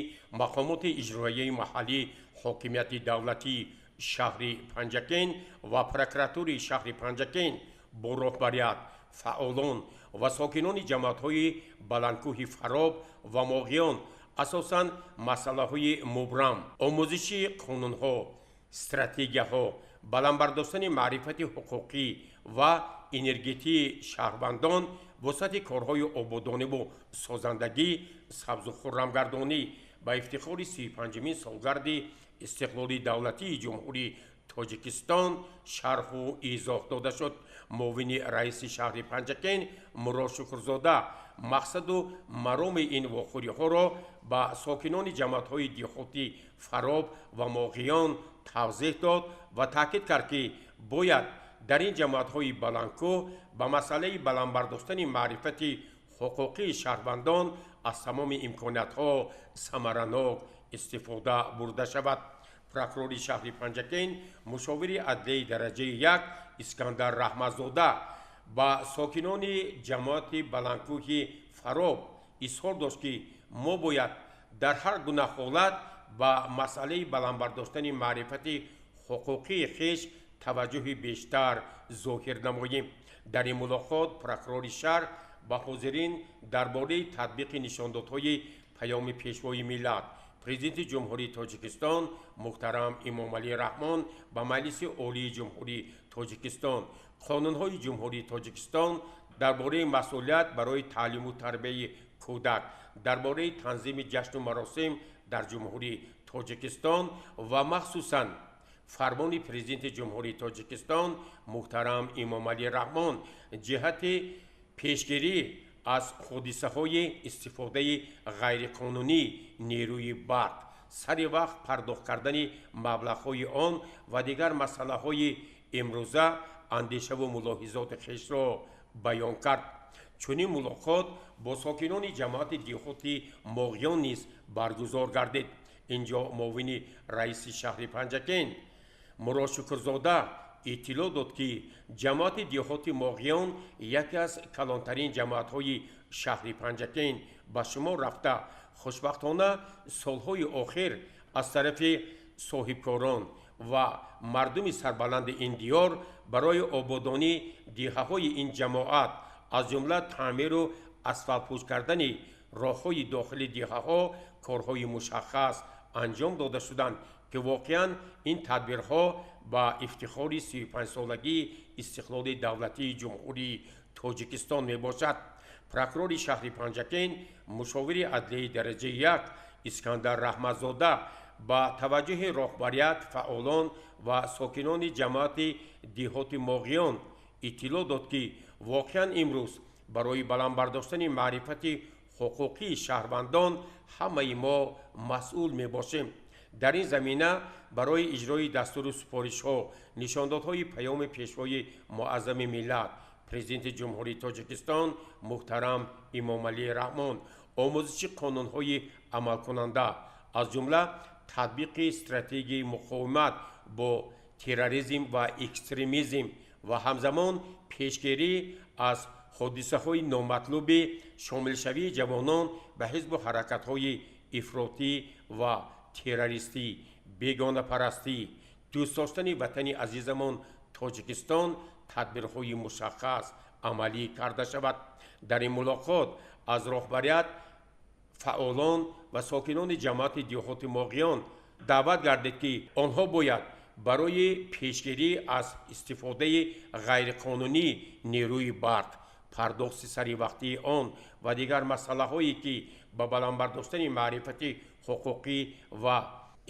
мақомоти иҷроияи маҳаллӣ, ҳокимияти давлатии шаҳри Панҷакент ва прокуратураи шаҳри Панҷакент бо роҳбарият, фаъолон ва сокинони ҷамоатҳои баландкӯҳи Фароб ва Моғиён асосан масъалаҳои мубрам, омӯзиши қонунҳо, стратегияҳо, баланд бардоштани маърифати ҳуқуқӣ ва энергетии шаҳрвандон вусъати корҳои ободониву созандагӣ, сабзу хуррамгардонӣ ба ифтихори 35-умин солгарди истиқлоли давлатии Ҷумҳурии Тоҷикистон шарҳу изоҳ дода шуд. Муовини раиси шаҳри Панҷакент Мурод Шукрзода мақсаду мароми ин вохӯриҳоро ба сокинони ҷамоатҳои деҳоти Фароб ва Моғиён тавзеҳ дод ва таъкид кард, ки бояд дар ин ҷамоатҳои баландкӯҳ ба масъалаи баланд бардоштани маърифати ҳуқуқии шаҳрвандон аз тамоми имкониятҳо самаранок истифода бурда шавад. Прокурори шаҳри Панҷакент, мушовири адлияи дараҷаи 1 Искандар Раҳматзода ба сокинони ҷамоати баландкӯҳи Фароб изҳор дошт, ки мо бояд дар ҳар гуна ҳолат ба масъалаи баланд бардоштани маърифати ҳуқуқии хеш таваҷҷӯҳи бештар зоҳир намоем. Дар ин мулоқот прокурори шаҳр ба ҳозирин дар бораи татбиқи нишондодҳои паёми Пешвои миллат, Президенти Ҷумҳурии Тоҷикистон муҳтарам Эмомалӣ Раҳмон ба Маҷлиси Олии Ҷумҳурии Тоҷикистон, қонунҳои Ҷумҳурии Тоҷикистон дар бораи масъулият барои таълиму тарбияи кӯдак, дар бораи танзими ҷашну маросим дар Ҷумҳурии Тоҷикистон ва махсусан фармони Президенти Ҷумҳурии Тоҷикистон муҳтарам Эмомалӣ Раҳмон ҷиҳати пешгирӣ аз ҳодисаҳои истифодаи ғайриқонунии нерӯи барқ, сари вақт пардохт кардани маблағҳои он ва дигар масъалаҳои имрӯза андешаву мулоҳизоти хешро баён кард. Чунин мулоқот бо сокинони ҷамоати деҳоти Моғиён низ баргузор гардид. Инҷо муовини раиси шаҳри Панҷакент Мурод Шукрзода иттилоъ дод, ки ҷамоати деҳоти Моғиён яке аз калонтарин ҷамоатҳои шаҳри Панҷакент ба шумор рафта, хушбахтона солҳои охир аз тарафи соҳибкорон ва мардуми сарбаланди ин диёр барои ободонии деҳаҳои ин ҷамоат, аз ҷумла таъмиру асфалтпӯш кардани роҳҳои дохили деҳаҳо корҳои мушаххас анҷом дода шуданд, ки воқеан ин тадбирҳо ба ифтихори 35-солагии истиқлоли давлатии Ҷумҳурии Тоҷикистон мебошад. Прокурори шаҳри Панҷакент, мушовири адлияи дараҷаи 1 Искандар Раҳматзода ба таваҷҷӯҳи роҳбарият, фаъолон ва сокинони ҷамоати деҳоти Моғиён иттилоъ дод, ки воқеан имрӯз барои баланд бардоштани маърифати ҳуқуқии шаҳрвандон ҳамаи мо масъул мебошем. Дар ин замина барои иҷрои дастуру супоришҳо, нишондодҳои паёми Пешвои муаззами миллат, Президенти Ҷумҳурии Тоҷикистон муҳтарам Эмомалӣ Раҳмон, омӯзиши қонунҳои амалкунанда, аз ҷумла татбиқи стратегияи муқовимат бо терроризм ва экстремизм ва ҳамзамон пешгирӣ аз ҳодисаҳои номатлуби шомилшавии ҷавонон ба ҳизбу ҳаракатҳои ифротӣ ва террористӣ, бегонапарастӣ, дӯст доштани ватани азизамон Тоҷикистон тадбирҳои мушаххас амалӣ карда шавад. Дар ин мулоқот аз роҳбарият, фаъолон ва сокинони ҷамоати деҳоти Моғиён даъват гардид, ки онҳо бояд барои пешгирӣ аз истифодаи ғайриқонунии нерӯи барқ, пардохти саривақтии он ва дигар масъалаҳое ки ба баланд бардоштани маърифати ҳуқуқӣ ва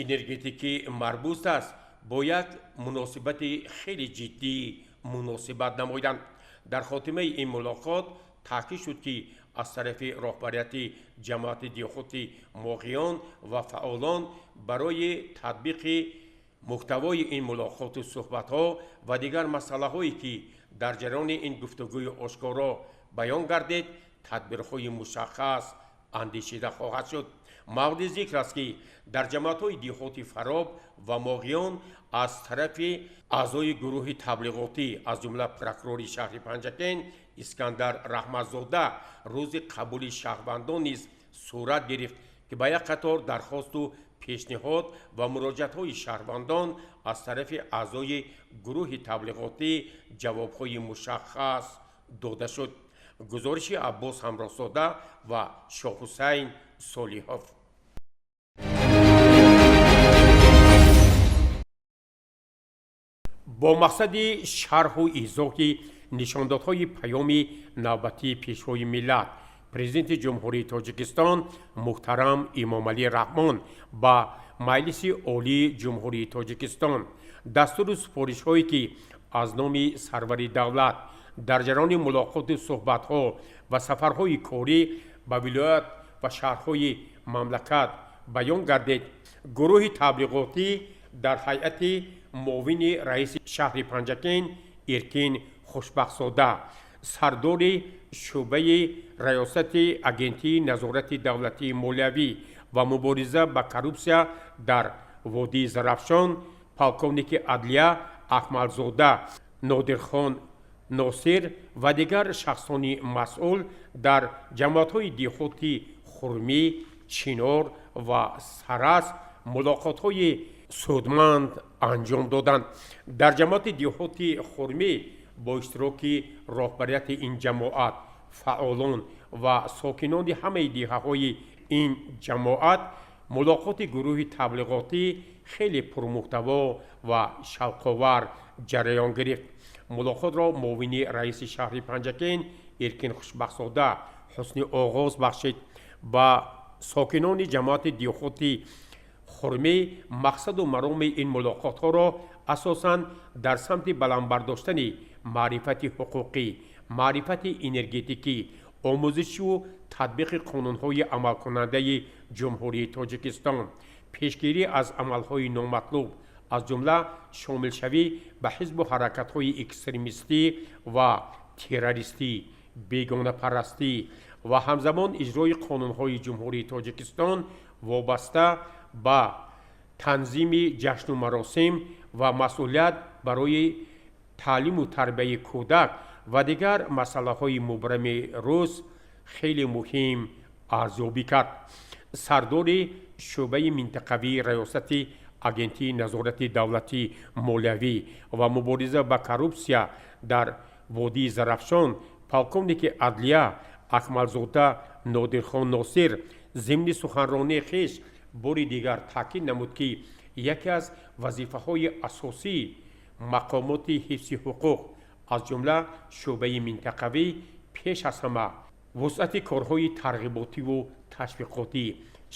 энергетикӣ марбут аст, бо як муносибати хеле ҷиддӣ муносибат намоянд. Дар хотимаи ин мулоқот таъкид шуд, ки аз тарафи роҳбарияти ҷамоати деҳоти Моғиён ва фаъолон барои татбиқи муҳтавои ин мулоқоту суҳбатҳо ва дигар масъалаҳое ки дар ҷараёни ин гуфтугӯи ошкоро баён гардид, тадбирҳои мушаххас андешида хоҳад шуд. Мавриди зикр аст, ки дар ҷамоатҳои деҳоти Фароб ва Моғиён аз тарафи аъзои гурӯҳи таблиғотӣ, аз ҷумла прокурори шаҳри Панҷакент Искандар Раҳматзода, рӯзи қабули шаҳрвандон низ сурат гирифт, ки ба як қатор дархосту пешниҳод ва муроҷиатҳои шаҳрвандон аз тарафи аъзои гурӯҳи таблиғотӣ ҷавобҳои мушаххас дода шуд. Гузориши Аббос Ҳамроҳзода ва Шоҳҳусайн Солиҳов. Бо мақсади шарҳу изоҳи нишондодҳои паёми навбатии Пешвои миллат, Президенти Ҷумҳурии Тоҷикистон муҳтарам Эмомалӣ Раҳмон ба Маҷлиси Олии Ҷумҳурии Тоҷикистон, дастуру супоришҳое, ки аз номи сарвари давлат дар ҷараёни мулоқоту суҳбатҳо ва сафарҳои корӣ ба вилоят ва шаҳрҳои мамлакат баён гардид, гурӯҳи таблиғотӣ дар ҳайати муовини раиси шаҳри Панҷакент Эркин Хушбахтзода, сардори шӯъбаи раёсати Агентии назорати давлатии молиявӣ ва мубориза ба коррупсия дар водии Зарафшон, полковники адлия Акмалзода Нодирхон Носир ва дигар шахсони масъул дар ҷамоатҳои деҳоти Хурмӣ, Чинор ва Сарас мулоқотҳои судманд анҷом доданд. Дар ҷамоати деҳоти Хурмӣ бо иштироки роҳбарияти ин ҷамоат, фаъолон ва сокинони ҳамаи деҳаҳои ин ҷамоат мулоқоти гурӯҳи таблиғотӣ хеле пурмуҳтаво ва шавқовар ҷараён гирифт. Мулоқотро муовини раиси шаҳри Панҷакент Эркин Хушбахтзода ҳусни оғоз бахшид. Ба сокинони ҷамоати деҳоти Хурмӣ мақсаду мароми ин мулоқотҳоро асосан дар самти баланд бардоштани маърифати ҳуқуқӣ, маърифати энергетикӣ, омӯзишу татбиқи қонунҳои амалкунандаи Ҷумҳурии Тоҷикистон, пешгирӣ аз амалҳои номатлуб, аз ҷумла шомилшавӣ ба ҳизбу ҳаракатҳои экстремистӣ ва террористӣ, бегонапарастӣ ва ҳамзамон иҷрои қонунҳои Ҷумҳурии Тоҷикистон вобаста ба танзими ҷашну маросим ва масъулият барои таълиму тарбияи кӯдак ва дигар масъалаҳои мубрами рӯз хеле муҳим арзёбӣ кард. Сардори шӯъбаи минтақавии раёсати Агентии назорати давлатии молиявӣ ва мубориза ба коррупсия дар водии Зарафшон, полковники адлия Акмалзода Нодирхон Носир зимни суханронии хеш бори дигар таъкид намуд, ки яке аз вазифаҳои асосии мақомоти ҳифзи ҳуқуқ, аз ҷумла шӯъбаи минтақавӣ, пеш аз ҳама вусъати корҳои тарғиботиву ташвиқотӣ,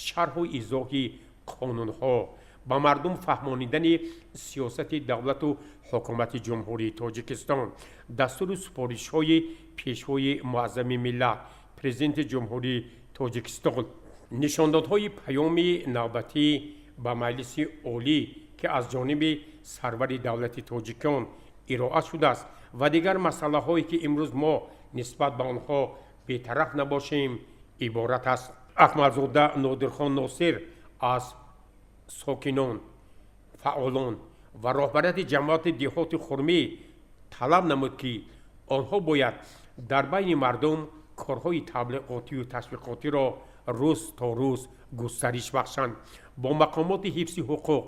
шарҳу изоҳи қонунҳо, ба мардум фаҳмонидани сиёсати давлату ҳукумати Ҷумҳурии Тоҷикистон, дастуру супоришҳои Пешвои муаззами миллат, Президенти Ҷумҳурии Тоҷикистон, нишондодҳои паёми навбатӣ ба Маҷлиси Олӣ, ки аз ҷониби сарвари давлати тоҷикон ироа шудааст, ва дигар масъалаҳое, ки имрӯз мо нисбат ба онҳо бетараф набошем, иборат аст. Акмалзода Нодирхон Носир аз сокинон, фаъолон ва роҳбарияти ҷамоати деҳоти Хурмӣ талаб намуд, ки онҳо бояд дар байни мардум корҳои таблиғотию ташвиқотиро рӯз то рӯз густариш бахшанд, бо мақомоти ҳифзи ҳуқуқ,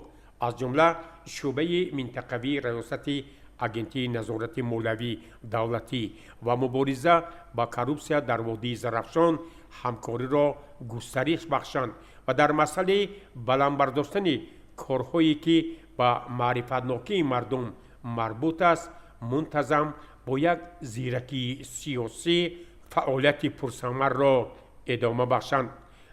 аз ҷумла шӯъбаи минтақавии раёсати Агентии назорати молиявии давлатӣ ва мубориза ба коррупсия дар водии Зарафшон ҳамкориро густариш бахшанд ва дар масъалаи баланд бардоштани корҳое, ки ба маърифатнокии мардум марбут аст, мунтазам бо як зиракии сиёсӣ фаъолияти пурсамарро идома бахшанд.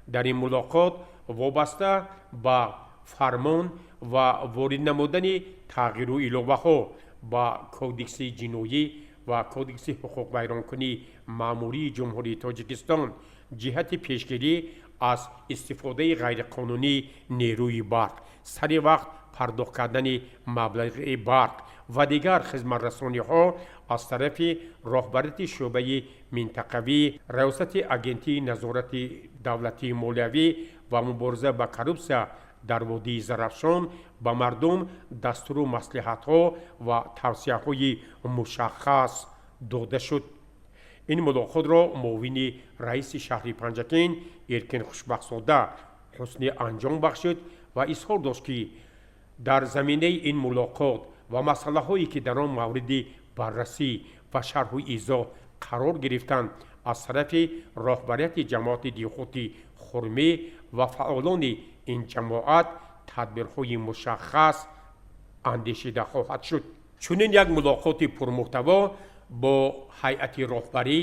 Дар ин мулоқот вобаста ба фармон ва ворид намудани тағйиру иловаҳо ба Кодекси ҷиноӣ ва Кодекси ҳуқуқвайронкунии маъмурии Ҷумҳурии Тоҷикистон ҷиҳати пешгирӣ аз истифодаи ғайриқонунии нерӯи барқ, сари вақт пардохт кардани маблағи барқ ва дигар хизматрасониҳо аз тарафи роҳбарияти шӯъбаи минтақавии раёсати Агентии назорати давлатии молиявӣ ва мубориза ба коррупсия дар водии Зарафшон ба мардум дастуру маслиҳатҳо ва тавсияҳои мушаххас дода шуд. Ин мулоқотро муовини раиси шаҳри Панҷакент Эркин Хушбахтзода ҳусни анҷом бахшид ва изҳор дошт, ки дар заминаи ин мулоқот ва масъалаҳое, ки дар он мавриди баррасӣ ва шарҳу изоҳ қарор гирифтанд, аз тарафи роҳбарияти ҷамоати деҳоти Хурмӣ ва фаъолони ин ҷамоат тадбирҳои мушаххас андешида хоҳад шуд. Чунин як мулоқоти пурмуҳтаво бо ҳайати роҳбарӣ,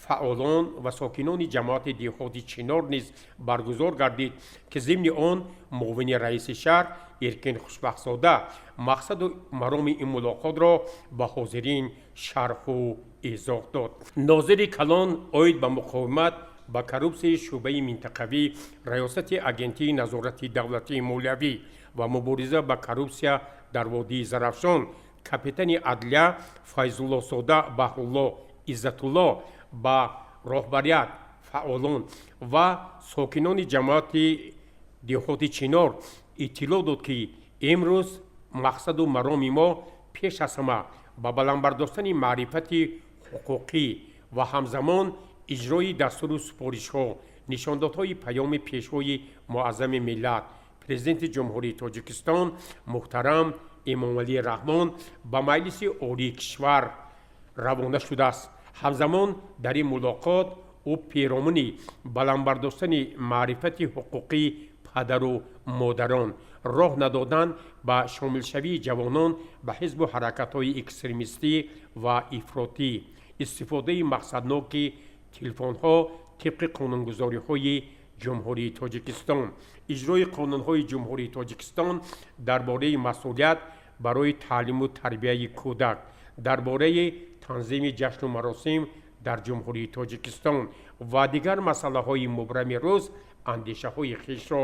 фаъолон ва сокинони ҷамоати деҳоти Чинор низ баргузор гардид, ки зимни он муовини раиси шаҳр Эркин Хушбахтзода мақсаду мароми ин мулоқотро ба ҳозирин шарҳу изоҳ дод. Нозири калон оид ба муқовимат ба коррупсияи шӯъбаи минтақавӣ Раёсати Агентии назорати давлатии молиявӣ ва мубориза ба коррупсия дар водии Зарафшон, капитани адлия Файзуллозода Баҳрулло Иззатулло ба роҳбарият, фаъолон ва сокинони ҷамоати деҳоти Чинор иттилоъ дод, ки имрӯз мақсаду мароми мо пеш аз ҳама ба баланд бардоштани маърифати ҳуқуқӣ ва ҳамзамон иҷрои дастуру супоришҳо, нишондодҳои Паёми Пешвои Муаззами миллат, Президенти Ҷумҳурии Тоҷикистон муҳтарам Эмомалӣ Раҳмон ба Маҷлиси Олии кишвар равона шудааст. Ҳамзамон дар ин мулоқот ӯ перомуни баланд бардоштани маърифати ҳуқуқии падару модарон, роҳ надодан ба шомилшавии ҷавонон ба ҳизбу ҳаракатҳои экстремистӣ ва ифротӣ, истифодаи мақсадноки телефонҳо тибқи қонунгузориҳои Ҷумҳурии Тоҷикистон, иҷрои қонунҳои Ҷумҳурии Тоҷикистон дар бораи масъулият барои таълиму тарбияи кӯдак, дар бораи танзими ҷашну маросим дар Ҷумҳурии Тоҷикистон ва дигар масъалаҳои мубрами рӯз андешаҳои хешро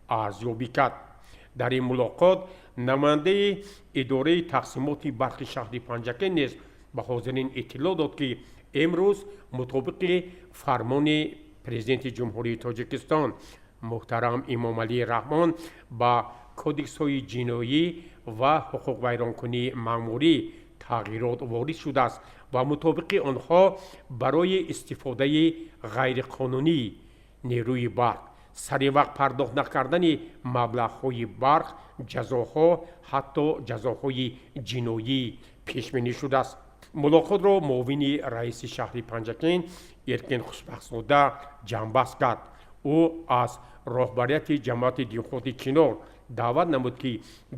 арзёбӣ кард. Дар ин мулоқот намояндаи идораи тақсимоти барқи шаҳри Панҷакент низ ба ҳозирин иттилоъ дод, ки имрӯз мутобиқи фармони Президенти Ҷумҳурии Тоҷикистон муҳтарам Эмомалӣ Раҳмон ба кодексҳои ҷиноӣ ва ҳуқуқвайронкунии маъмурӣ тағйирот ворид шудааст ва мутобиқи онҳо барои истифодаи ғайриқонунии нерӯи барқ, саривақт пардохт накардани маблағҳои барқ ҷазоҳо, ҳатто ҷазоҳои ҷиноӣ пешбинӣ шудааст. Мулоқотро муовини раиси шаҳри Панҷакент Эркин Хушбахтзода ҷамъбаст кард. Ӯ аз роҳбарияти ҷамоати деҳоти Чинор даъват намуд, ки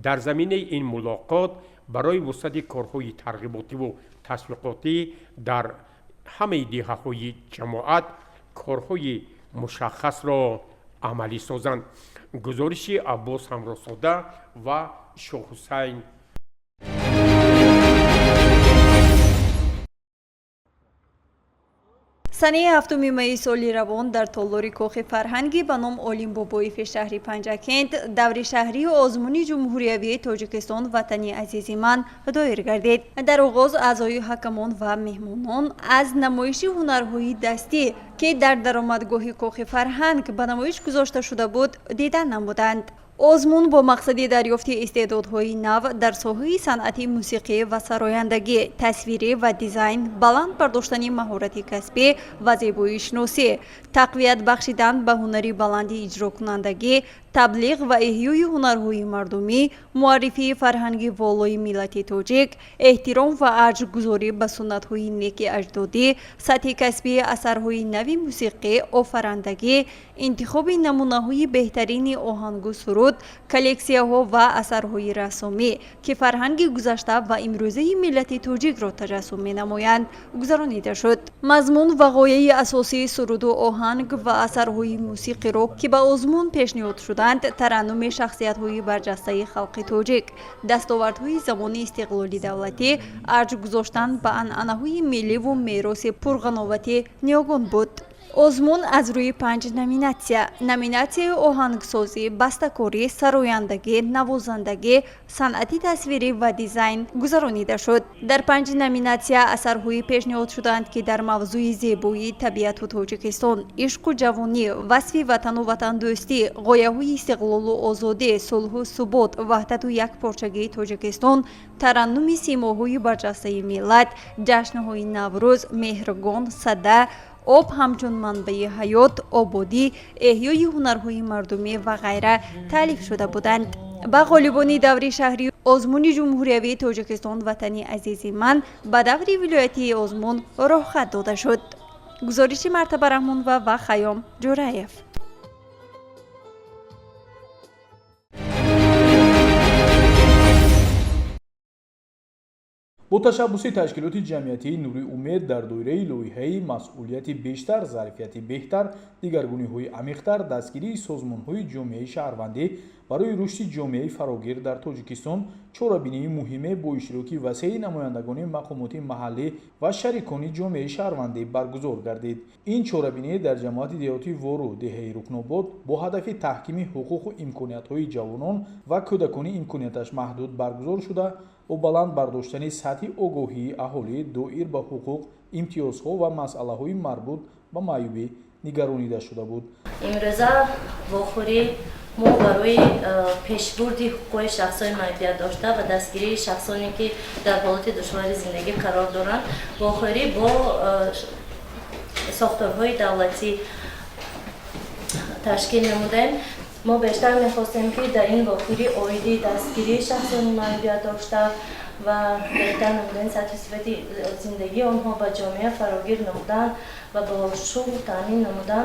дар заминаи ин мулоқот барои вусъати корҳои тарғиботиву ташвиқотӣ дар ҳамаи деҳаҳои ҷамоат корҳои мушаххасро амалӣ созанд. Гузориши Аббос Ҳамроҳзода ва Шоҳҳусайн. Санаи 7 майи соли равон дар толори Кохи фарҳангӣ ба ном Олим Бобоеви шаҳри Панҷакент даври шаҳрии озмуни ҷумҳуриявии Тоҷикистон «Ватани азизи ман» доир гардид. Дар оғоз аъзои ҳакамон ва меҳмонон аз намоиши ҳунарҳои дастӣ, ки дар даромадгоҳи Кохи фарҳанг ба намоиш гузошта шуда буд, дидан намуданд. Озмун бо мақсади дарёфти истеъдодҳои нав дар соҳаи санъати мусиқӣ ва сарояндагӣ, тасвирӣ ва дизайн, баланд бардоштани маҳорати касбӣ ва зебоишиносӣ, тақвият бахшидан ба ҳунари баланди иҷрокунандагӣ, таблиғ ва эҳёи ҳунарҳои мардумӣ, муаррифии фарҳанги волои миллати тоҷик, эҳтиром ва арҷгузорӣ ба суннатҳои неки аҷдодӣ, сатҳи касбии асарҳои нави мусиқӣ, офарандагӣ, интихоби намунаҳои беҳтарини оҳангу суруд, коллексияҳо ва асарҳои рассомӣ, ки фарҳанги гузашта ва имрӯзаи миллати тоҷикро таҷассум менамоянд, гузаронида шуд. Мазмун ва ғояи асосии суруду оҳанг ва асарҳои мусиқиро, ки ба озмун пешниҳод шуданд, тараннуми шахсиятҳои барҷастаи халқи тоҷик, дастовардҳои замони истиқлоли давлатӣ, арҷ гузоштан ба анъанаҳои милливу мероси пурғановати ниёгон буд. Озмун аз рӯи панҷ номинатсия: номинатсияи оҳангсозӣ, бастакорӣ, сарояндагӣ, навозандагӣ, санъати тасвирӣ ва дизайн гузаронида шуд. Дар панҷ номинатсия асарҳое пешниҳод шуданд, ки дар мавзӯи зебоии табиату Тоҷикистон, ишқу ҷавонӣ, васфи ватану ватандӯстӣ, ғояҳои истиқлолу озодӣ, сулҳу субот, ваҳдату якпорчагии Тоҷикистон, тараннуми симоҳои барҷастаи миллат, ҷашнҳои Наврӯз, Меҳргон, Сада, об ҳамчун манбаи ҳаёт, ободӣ, эҳёи ҳунарҳои мардумӣ ва ғайра таълиф шуда буданд. Ба ғолибони даври шаҳрии озмуни ҷумҳуриявии Тоҷикистон «Ватани азизи ман» ба даври вилоятии озмун роҳхат дода шуд. Гузориши Мартаба Раҳмонова ва Хайём Ҷӯраев. Бо ташаббуси ташкилоти ҷамъиятии «Нури умед» дар доираи лоиҳаи «Масъулияти бештар, зарфияти беҳтар, дигаргуниҳои амиқтар», дастгирии созмонҳои ҷомеаи шаҳрвандӣ барои рушди ҷомеаи фарогир дар Тоҷикистон чорабинии муҳиме бо иштироки васеи намояндагони мақомоти маҳаллӣ ва шарикони ҷомеаи шаҳрвандӣ баргузор гардид. Ин чорабинӣ дар ҷамоати деҳоти Вору, деҳаи Рукнобод, бо ҳадафи таҳкими ҳуқуқу имкониятҳои ҷавонон ва кӯдакони имконияташ маҳдуд баргузор шуда, бо баланд бардоштани сатҳи огоҳии аҳолӣ доир ба ҳуқуқ, имтиёзҳо ва масъалаҳои марбут ба маъюбӣ нигаронида шуда буд. Имрӯза вохӯрӣ мо барои пешбурди ҳуқуқи шахсони маъюбият дошта ва дастгирии шахсоне, ки дар ҳолати душвори зиндагӣ қарор доранд, вохӯрӣ бо сохторҳои давлатӣ ташкил намудаем. Мо бештар мехостем, ки дар ин вохӯрӣ оиди дастгирии шахсони маъюбият дошта ва беҳтар намудани сатҳи сифати зиндагии онҳо, ба ҷомеа фарогир намудан ва бо шуғл таъмин намудан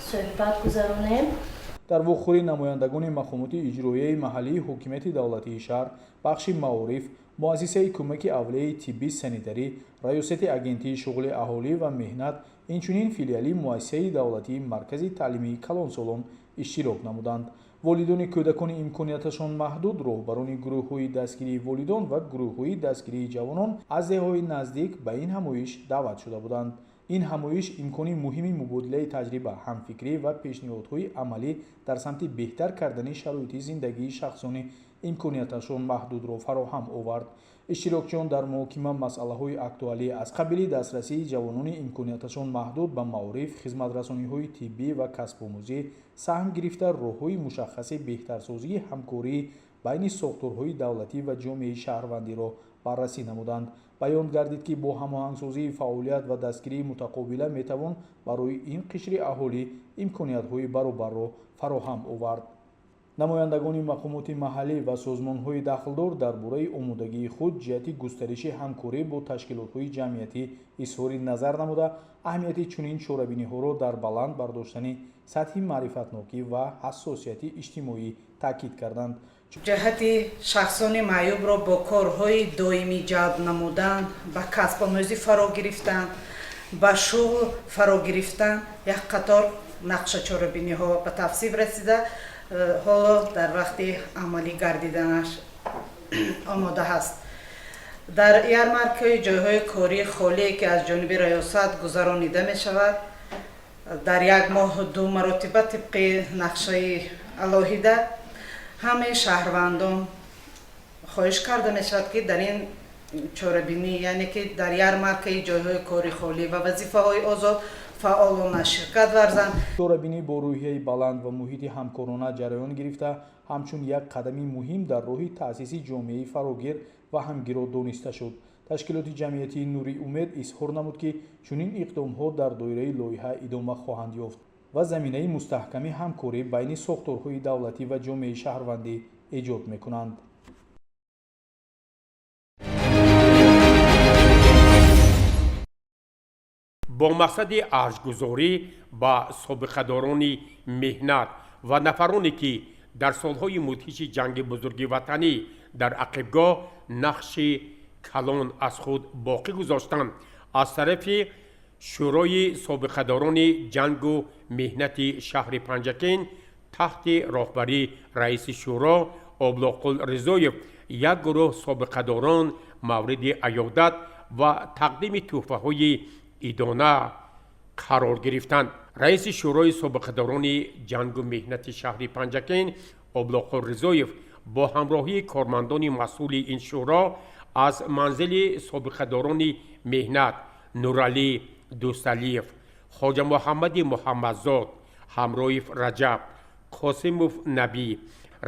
суҳбат гузаронем. Дар вохӯрӣ намояндагони мақомоти иҷроияи маҳаллии ҳокимияти давлатии шаҳр, бахши маориф, муассисаи кӯмаки аввалияи тиббӣ санитарӣ, раёсати Агентии шуғли аҳолӣ ва меҳнат, инчунин филиали муассисаи давлатии Маркази таълимии калонсолон иштирок намуданд. Волидони кӯдакони имконияташон маҳдуд, роҳбарони гурӯҳҳои дастгирии волидон ва гурӯҳҳои дастгирии ҷавонон аз деҳҳои наздик ба ин ҳамоиш даъват шуда буданд. Ин ҳамоиш имкони муҳими мубодилаи таҷриба, ҳамфикрӣ ва пешниҳодҳои амалӣ дар самти беҳтар кардани шароити зиндагии шахсони имконияташон маҳдудро фароҳам овард. Иштирокчиён дар муҳокима масъалаҳои актуалӣ аз қабили дастрасии ҷавонони имконияташон маҳдуд ба маориф, хизматрасониҳои тиббӣ ва касбомӯзӣ саҳм гирифта, роҳҳои мушаххаси беҳтарсозии ҳамкории байни сохторҳои давлатӣ ва ҷомеаи шаҳрвандиро баррасӣ намуданд. Баён гардид, ки бо ҳамоҳангсозии фаъолият ва дастгирии мутақобила метавон барои ин қишри аҳолӣ имкониятҳои баробарро фароҳам овард. Намояндагони мақомоти маҳаллӣ ва созмонҳои дахлдор дар бораи омодагии худ ҷиҳати густариши ҳамкорӣ бо ташкилотҳои ҷамъиятӣ изҳори назар намуда, аҳамияти чунин чорабиниҳоро дар баланд бардоштани сатҳи маърифатнокӣ ва ҳассосияти иҷтимоӣ таъкид карданд. Ҷиҳати шахсони маъюбро бо корҳои доимӣ ҷалб намудан, ба касбомӯзӣ фаро гирифтан, ба шуғл фаро гирифтан як қатор нақша чорабиниҳо ба тавсиф расида, ҳоло дар вақти амалӣ гардиданаш омода ҳаст. Дар ярмаркаи ҷойҳои кории холие, ки аз ҷониби раёсат гузаронида мешавад, дар як моҳ ду маротиба тибқи нақшаи алоҳида, ҳамаи шаҳрвандон хоҳиш карда мешавад, ки дар ин чорабинӣ, яъне ки дар ярмаркаи ҷойҳои кори холӣ ва вазифаҳои озод фаъолона ширкат варзанд. Чорабинӣ бо рӯҳияи баланд ва муҳити ҳамкорона ҷараён гирифта, ҳамчун як қадами муҳим дар роҳи таъсиси ҷомеаи фарогир ва ҳамгиро дониста шуд. Ташкилоти ҷамъиятии «Нури умед» изҳор намуд, ки чунин иқдомҳо дар доираи лоиҳа идома хоҳанд ёфт ва заминаи мустаҳками ҳамкорӣ байни сохторҳои давлатӣ ва ҷомеаи шаҳрвандӣ эҷод мекунанд. Бо мақсади арҷгузорӣ ба собиқадорони меҳнат ва нафароне, ки дар солҳои мудҳиши ҷанги бузурги ватанӣ дар ақибгоҳ нақши калон аз худ боқӣ гузоштанд, аз тарафи Шӯрои собиқадорони ҷангу меҳнати шаҳри Панҷакент таҳти роҳбарии раиси шӯро Облоқул Ризоев як гурӯҳ собиқадорон мавриди аёдат ва тақдими тӯҳфаҳои идона Қарор гирифтанд. Раиси Шӯрои собиқадорони ҷангу меҳнати шаҳри Панҷакент Облоқор Ризоев бо ҳамроҳии кормандони масъули ин шӯро аз манзили собиқадорони меҳнат Нуралӣ Дӯсталиев, Хоҷа Муҳаммади Муҳаммадзод, Ҳамроев Раҷаб, Қосимов Набӣ,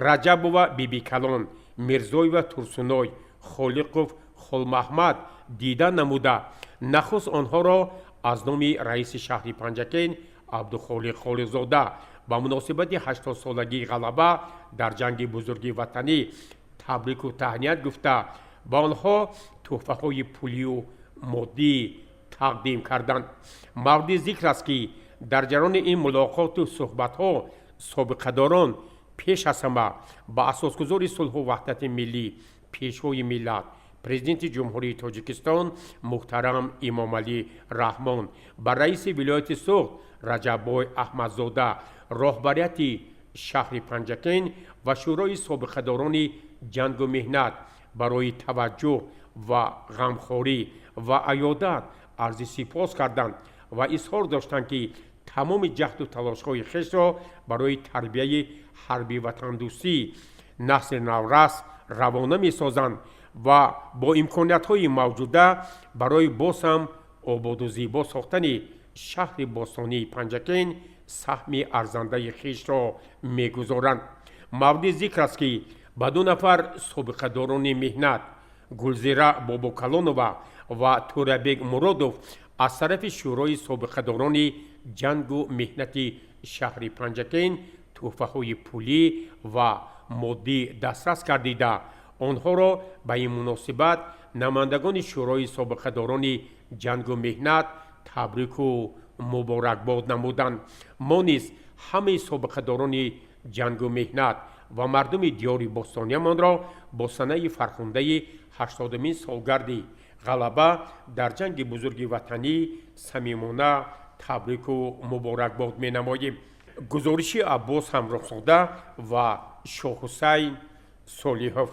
Раҷабова Бибикалон, Мирзоева Турсуной, Холиқов Холмаҳмад дида намуда, нахуст онҳоро аз номи раиси шаҳри Панҷакент Абдухолиқ Холиқзода ба муносибати 80-солагии ғалаба дар Ҷанги Бузурги Ватанӣ табрику таҳният гуфта, ба онҳо тӯҳфаҳои пулию моддӣ тақдим карданд. Мавриди зикр аст, ки дар ҷараёни ин мулоқоту суҳбатҳо собиқадорон пеш аз ҳама ба асосгузори сулҳу ваҳдати миллӣ, Пешвои миллат, Президенти Ҷумҳурии Тоҷикистон муҳтарам Эмомалӣ Раҳмон, ба раиси вилояти Суғд Раҷаббой Аҳмадзода, роҳбарияти шаҳри Панҷакент ва Шӯрои собиқадорони ҷангу меҳнат барои таваҷҷӯҳ ва ғамхорӣ ва аёдат арзи сипос карданд ва изҳор доштанд, ки тамоми ҷаҳду талошҳои хешро барои тарбияи ҳарби ватандӯстии насли наврас равона месозанд ва бо имкониятҳои мавҷуда барои боз ҳам ободу зебо сохтани шаҳри бостонии Панҷакент саҳми арзандаи хешро мегузоранд. Мавриди зикр аст, ки ба ду нафар собиқадорони меҳнат Гулзира Бобокалонова ва Тӯрабек Муродов аз тарафи Шӯрои собиқадорони ҷангу меҳнати шаҳри Панҷакент тӯҳфаҳои пулӣ ва моддӣ дастрас гардида, онҳоро ба ин муносибат намояндагони Шӯрои собиқадорони ҷангу меҳнат табрику муборакбод намуданд. Мо низ ҳамаи собиқадорони ҷангу меҳнат ва мардуми диёри бостониямонро бо санаи фархундаи 80-умин солгарди ғалаба дар Ҷанги Бузурги Ватанӣ самимона табрику муборакбод менамоем. Гузориши Аббос Ҳамроҳзода ва Шоҳҳусайн Солиҳов.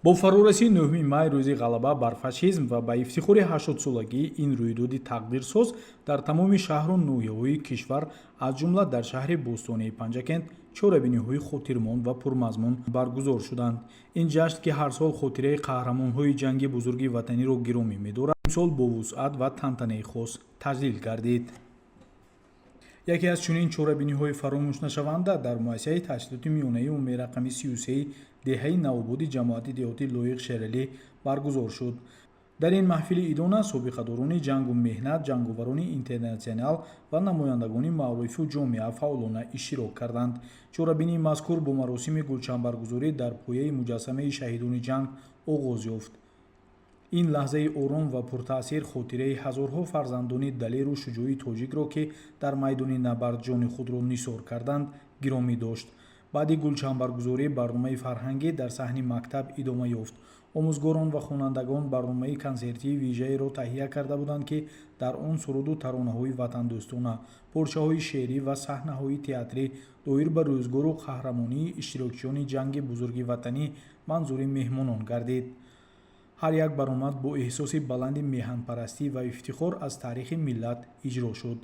Бо фарорасии 9 май, рӯзи ғалаба бар фашизм, ва ба ифтихори 80-солагии ин рӯйдоди тақдирсоз дар тамоми шаҳру ноҳияҳои кишвар, аз ҷумла дар шаҳри бостонии Панҷакент, чорабиниҳои хотирмон ва пурмазмун баргузор шуданд. Ин ҷашн, ки ҳар сол хотираи қаҳрамонҳои Ҷанги Бузурги Ватаниро гиромӣ медорад, имсол бо вусъат ва тантанаи хос таҷлил гардид. Яке аз чунин чорабиниҳои фаромӯшнашаванда дар муассисаи таҳсилоти миёнаи умумии рақами 33 деҳаи Навободи ҷамоати деҳоти Лоиқ Шералӣ баргузор шуд. Дар ин маҳфили идона собиқадорони ҷангу меҳнат, ҷанговарони интернатсионал ва намояндагони маорифу ҷомеа фаъолона иштирок карданд. Чорабинии мазкур бо маросими гулчамбаргузорӣ дар пояи муҷассамаи шаҳидони ҷанг оғоз ёфт. Ин лаҳзаи ором ва пуртаъсир хотираи ҳазорҳо фарзандони далеру шуҷои тоҷикро, ки дар майдони набард ҷони худро нисор карданд, гиромӣ дошт. Баъди гулчамбаргузорӣ барномаи фарҳангӣ дар саҳни мактаб идома ёфт. Омӯзгорон ва хонандагон барномаи консертии вижаеро таҳия карда буданд, ки дар он суруду таронаҳои ватандӯстона, порчаҳои шеърӣ ва саҳнаҳои театрӣ доир ба рӯзгору қаҳрамонии иштирокчиёни Ҷанги Бузурги Ватанӣ манзури меҳмонон гардид. Ҳар як баромад бо эҳсоси баланди меҳанпарастӣ ва ифтихор аз таърихи миллат иҷро шуд.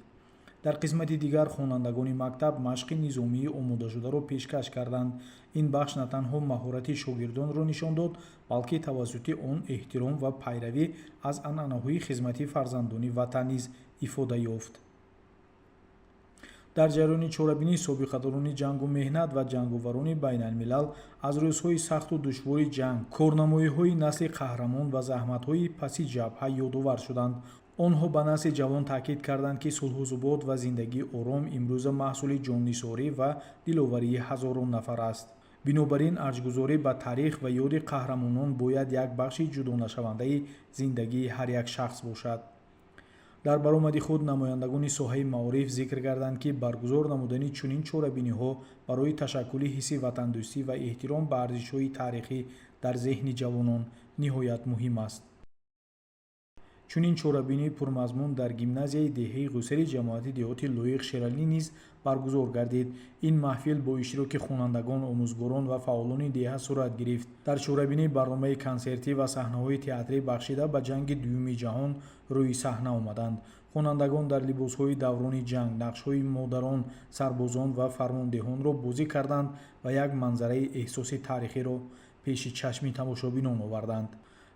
Дар қисмати дигар хонандагони мактаб машқи низомии омодашударо пешкаш карданд. Ин бахш на танҳо маҳорати шогирдонро нишон дод, балки тавассути он эҳтиром ва пайравӣ аз анъанаҳои хизмати фарзандони ватан низ ифода ёфт. Дар ҷараёни чорабинӣ собиқадорони ҷангу меҳнат ва ҷанговарони байналмилал аз рӯзҳои сахту душвори ҷанг, корнамоиҳои насли қаҳрамон ва заҳматҳои паси ҷабҳа ёдовар шуданд. Онҳо ба насли ҷавон таъкид карданд, ки сулҳу субот ва зиндагии ором имрӯза маҳсули ҷоннисорӣ ва диловарии ҳазорон нафар аст. Бинобар ин арҷгузорӣ ба таърих ва ёди қаҳрамонон бояд як бахши ҷудонашавандаи зиндагии ҳар як шахс бошад. Дар баромади худ намояндагони соҳаи маориф зикр карданд, ки баргузор намудани чунин чорабиниҳо барои ташаккули ҳисси ватандӯстӣ ва эҳтиром ба арзишҳои таърихӣ дар зеҳни ҷавонон ниҳоят муҳим аст. Чунин чорабинии пурмазмун дар гимназияи деҳаи Ғусари ҷамоати деҳоти Лоиқ Шералӣ низ баргузор гардид. Ин маҳфил бо иштироки хонандагон, омӯзгорон ва фаъолони деҳа сурат гирифт. Дар чорабинӣ барномаи консертӣ ва саҳнаҳои театрӣ бахшида ба ҷанги дуюми ҷаҳон рӯи саҳна омаданд. Хонандагон дар либосҳои даврони ҷанг нақшҳои модарон, сарбозон ва фармондеҳонро бозӣ карданд ва як манзараи эҳсоси таърихиро пеши чашми тамошобинон оварданд.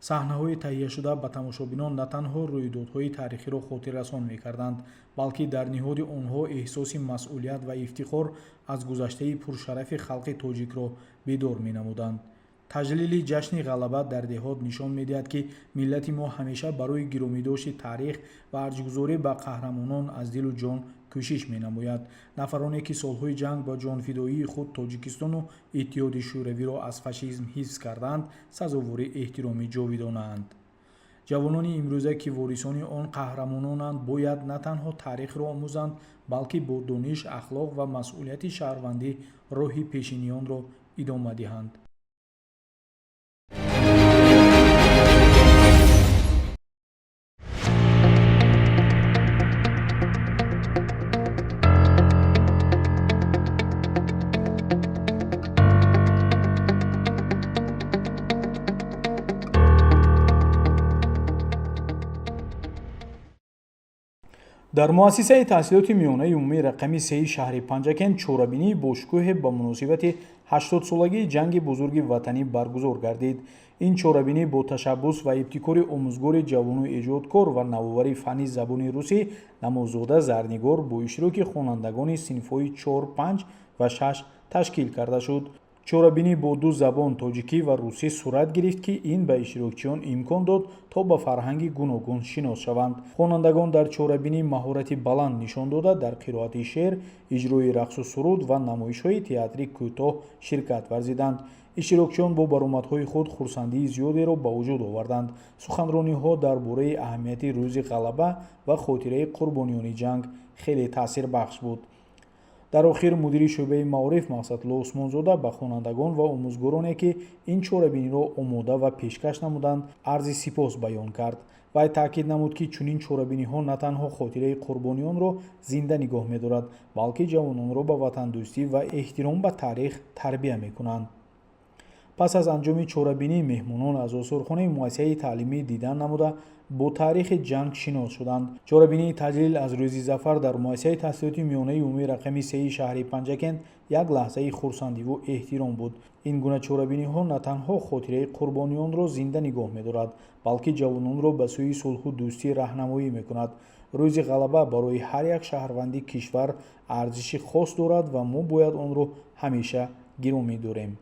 Саҳнаҳои таҳияшуда ба тамошобинон на танҳо рӯйдодҳои таърихиро хотиррасон мекарданд, балки дар ниҳоди онҳо эҳсоси масъулият ва ифтихор аз гузаштаи пуршарафи халқи тоҷикро бедор менамуданд. Таҷлили ҷашни ғалаба дар деҳот нишон медиҳад, ки миллати мо ҳамеша барои гиромидошти таърих ва арҷгузорӣ ба қаҳрамонон аз дилу ҷон кӯшиш менамояд. Нафароне ки солҳои ҷанг ба ҷонфидоии худ Тоҷикистону Иттиҳоди Шӯравиро аз фашизм ҳифз карданд, сазовори эҳтироми ҷовидонаанд. Ҷавонони имрӯза, ки ворисони он қаҳрамононанд, бояд на танҳо таърихро омӯзанд, балки бо дониш, ахлоқ ва масъулияти шаҳрвандӣ роҳи пешиниёнро идома диҳанд. Дар муассисаи таҳсилоти миёнаи умумии рақами 3 шаҳри Панҷакент чорабинии бошукӯҳе ба муносибати 80-солагии ҷанги бузурги ватанӣ баргузор гардид. Ин чорабинӣ бо ташаббус ва ибтикори омӯзгори ҷавону эҷодкор ва навовари фанни забони русӣ Намоззода Зарнигор бо иштироки хонандагони синфҳои 4, 5 ва 6 ташкил карда шуд. Чорабинӣ бо ду забон тоҷикӣ ва русӣ сурат гирифт, ки ин ба иштирокчиён имкон дод, то ба фарҳанги гуногун шинос шаванд. Хонандагон дар чорабинӣ маҳорати баланд нишон дода, дар қироати шеър, иҷрои рақсу суруд ва намоишҳои театрӣ кӯтоҳ ширкат варзиданд. Иштирокчиён бо баромадҳои худ хурсандии зиёдеро ба вуҷуд оварданд. Суханрониҳо дар бораи аҳамияти рӯзи ғалаба ва хотираи қурбониёни ҷанг хеле таъсирбахш буд. Дар охир мудири шӯъбаи маориф Мақсадулло Усмонзода ба хонандагон ва омӯзгороне, ки ин чорабиниро омода ва пешкаш намуданд, арзи сипос баён кард. Вай таъкид намуд, ки чунин чорабиниҳо на танҳо хотираи қурбониёнро зинда нигоҳ медорад, балки ҷавононро ба ватандӯстӣ ва эҳтиром ба таърих тарбия мекунанд. Пас аз анҷоми чорабинӣ меҳмонон аз осорхонаи муассисаи таълимӣ дидан намуда, бо таърихи ҷанг шинос шуданд. Чорабинии таҷлил аз рӯзи зафар дар муассисаи таҳсилоти миёнаи умумии рақами 3 шаҳри Панҷакент як лаҳзаи хурсандиву эҳтиром буд. Ин гуна чорабиниҳо на танҳо хотираи қурбониёнро зинда нигоҳ медорад, балки ҷавононро ба сӯи сулҳу дӯстӣ раҳнамоӣ мекунад. Рӯзи ғалаба барои ҳар як шаҳрванди кишвар арзиши хос дорад ва мо бояд онро ҳамеша гиромӣ дорем.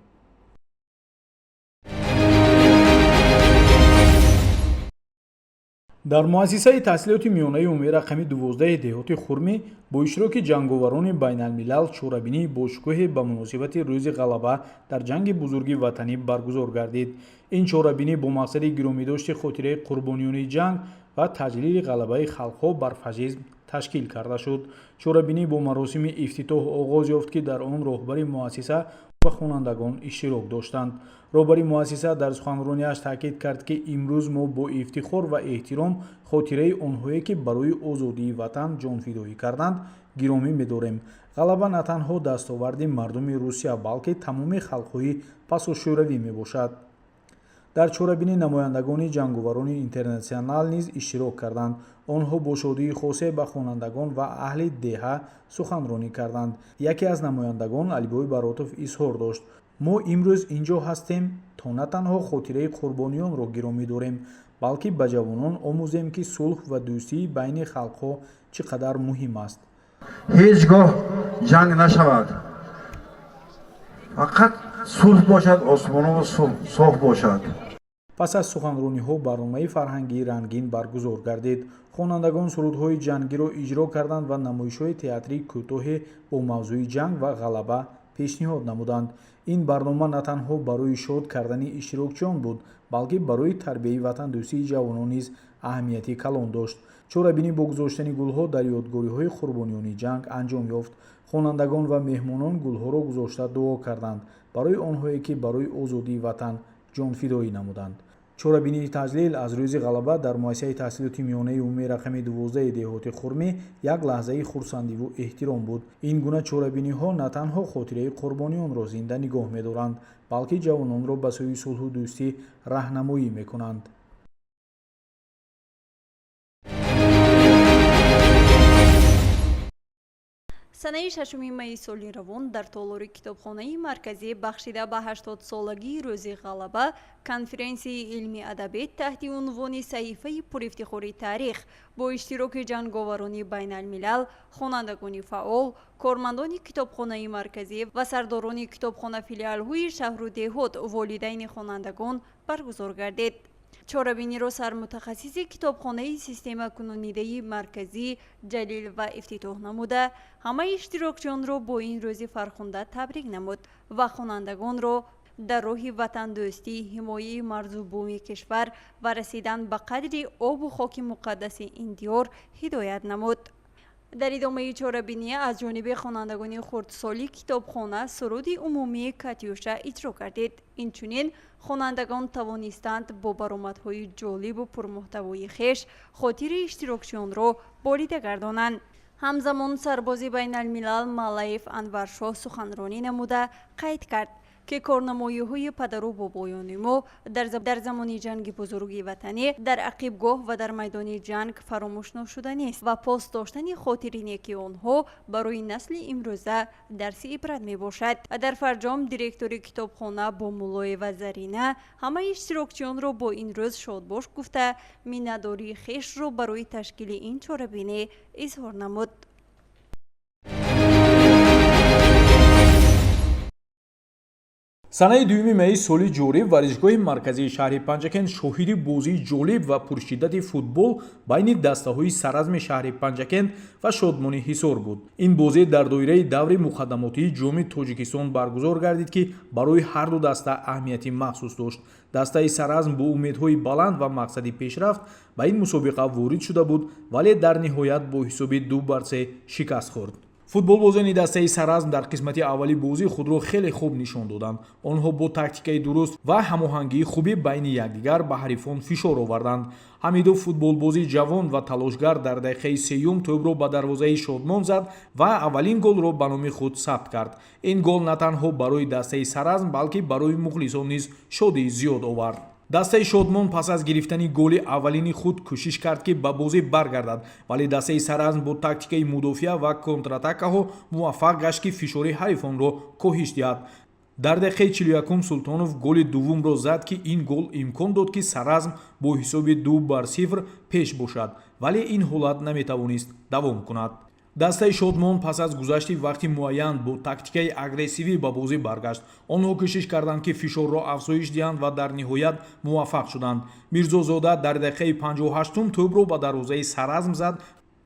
Дар муассисаи таҳсилоти миёнаи умумии рақами 12 деҳоти Хурмӣ бо иштироки ҷанговарони байналмилал чорабинии бошукӯҳе ба муносибати рӯзи ғалаба дар ҷанги бузурги ватанӣ баргузор гардид. Ин чорабинӣ бо мақсади гиромидошти хотираи қурбониёни ҷанг ва таҷлили ғалабаи халқҳо бар фашизм ташкил карда шуд. Чорабинӣ бо маросими ифтитоҳ оғоз ёфт, ки дар он роҳбари муассиса ва хонандагон иштирок доштанд. Роҳбари муассиса дар суханрониаш таъкид кард, ки имрӯз мо бо ифтихор ва эҳтиром хотираи онҳое, ки барои озодии ватан ҷонфидоӣ карданд, гиромӣ медорем. Ғалаба на танҳо дастоварди мардуми Русия, балки тамоми халқҳои пасошӯравӣ мебошад. Дар чорабинӣ намояндагони ҷанговарони интернатсионал низ иштирок карданд. Онҳо бо шодии хосе ба хонандагон ва аҳли деҳа суханронӣ карданд. Яке аз намояндагон Алибой Баротов изҳор дошт: мо имрӯз инҷо ҳастем, то на танҳо хотираи қурбониёнро гиромӣ дорем, балки ба ҷавонон омӯзем, ки сулҳ ва дӯстии байни халқҳо чӣ қадар муҳим аст. Ҳеҷ гоҳ ҷанг нашавад, фақат сулҳ бошад, осмоно соф бошад. Пас аз суханрониҳо барномаи фарҳангии рангин баргузор гардид. Хонандагон сурудҳои ҷангиро иҷро карданд ва намоишҳои театрии кӯтоҳе бо мавзӯи ҷанг ва ғалаба пешниҳод намуданд. Ин барнома на танҳо барои шод кардани иштирокчиён буд, балки барои тарбияи ватандӯстии ҷавонон низ аҳамияти калон дошт. Чорабинӣ бо гузоштани гулҳо дар ёдгориҳои қурбониёни ҷанг анҷом ёфт. Хонандагон ва меҳмонон гулҳоро гузошта дуо карданд барои онҳое, ки барои озодии ватан ҷонфидоӣ намуданд. Чорабинии таҷлил аз Рӯзи Ғалаба дар муассисаи таҳсилоти миёнаи умумии рақами 12 деҳоти Хурмӣ як лаҳзаи хурсандиву эҳтиром буд. Ин гуна чорабиниҳо на танҳо хотираи қурбониёнро зинда нигоҳ медоранд, балки ҷавононро ба сӯи сулҳу дӯстӣ раҳнамоӣ мекунанд. Санаи 6 майи соли равон дар толори китобхонаи марказӣ, бахшида ба 80-солагии Рӯзи Ғалаба, конференсияи илми адабӣ таҳти унвони «Саҳифаи пурифтихори таърих» бо иштироки ҷанговарони байналмилал, хонандагони фаъол, кормандони китобхонаи марказӣ ва сардорони китобхона филиалҳои шаҳру деҳот, волидайни хонандагон баргузор гардид. Чорабиниро сармутахассиси китобхонаи системакунонидаи марказӣ Ҷалил ва ифтитоҳ намуда, ҳамаи иштирокчиёнро бо ин рӯзи фархунда табрик намуд ва хонандагонро дар роҳи ватандӯстӣ, ҳимояи марзу буми кишвар ва расидан ба қадри обу хоки муқаддаси ин диёр ҳидоят намуд. Дар идомаи чорабинӣ аз ҷониби хонандагони хурдсоли китобхона суруди умумии «Катюша» иҷро гардид. Инчунин хонандагон тавонистанд бо баромадҳои ҷолибу пурмуҳтавои хеш хотири иштирокчиёнро болида гардонанд. Ҳамзамон сарбози байналмилал Маллаев Анваршоҳ суханронӣ намуда қайд кард, ки корнамоиҳои падару бобоёни мо дар замони ҷанги Бузурги Ватанӣ дар ақибгоҳ ва дар майдони ҷанг фаромӯш нашуданист ва пос доштани хотири неки онҳо барои насли имрӯза дарси ибрат мебошад. Дар фарҷом директори китобхона Бомуллоева Зарина ҳамаи иштирокчиёнро бо ин рӯз шодбош гуфта, миннатдории хешро барои ташкили ин чорабинӣ изҳор намуд. Санаи 2 майи соли ҷорӣ варзишгоҳи марказии шаҳри Панҷакент шоҳиди бозии ҷолиб ва пуршиддати футбол байни дастаҳои Саразми шаҳри Панҷакент ва Шодмони Ҳисор буд. Ин бозӣ дар доираи даври муқаддамотии Ҷоми Тоҷикистон баргузор гардид, ки барои ҳарду даста аҳамияти махсус дошт. Дастаи Саразм бо умедҳои баланд ва мақсади пешрафт ба ин мусобиқа ворид шуда буд, вале дар ниҳоят бо ҳисоби 2-3 шикаст хӯрд. Футболбозони дастаи Саразм дар қисмати аввали бозӣ худро хеле хуб нишон доданд. Онҳо бо тактикаи дуруст ва ҳамоҳангии хуби байни якдигар ба ҳарифон фишор оварданд. Ҳамидов, футболбози ҷавон ва талошгар, дар дақиқаи сеюм тӯбро ба дарвозаи Шодмон зад ва аввалин голро ба номи худ сабт кард. Ин гол на танҳо барои дастаи Саразм, балки барои мухлисон низ шодии зиёд овард. Дастаи Шодмон пас аз гирифтани голи аввалини худ кӯшиш кард, ки ба бозӣ баргардад, вале дастаи Саразм бо тактикаи мудофиа ва контратакаҳо муваффақ гашт, ки фишори ҳарифонро коҳиш диҳад. Дар дақиқаи 41 Султонов голи дуввумро зад, ки ин гол имкон дод, ки Саразм бо ҳисоби 2-0 пеш бошад, вале ин ҳолат наметавонист давом кунад. Дастаи Шодмон пас аз гузашти вақти муайян бо тактикаи агрессивӣ ба бозӣ баргашт. Онҳо кӯшиш карданд, ки фишорро афзоиш диҳанд ва дар ниҳоят муваффақ шуданд. Мирзозода дар дақиқаи 58-ум тӯбро ба дарвозаи Саразм зад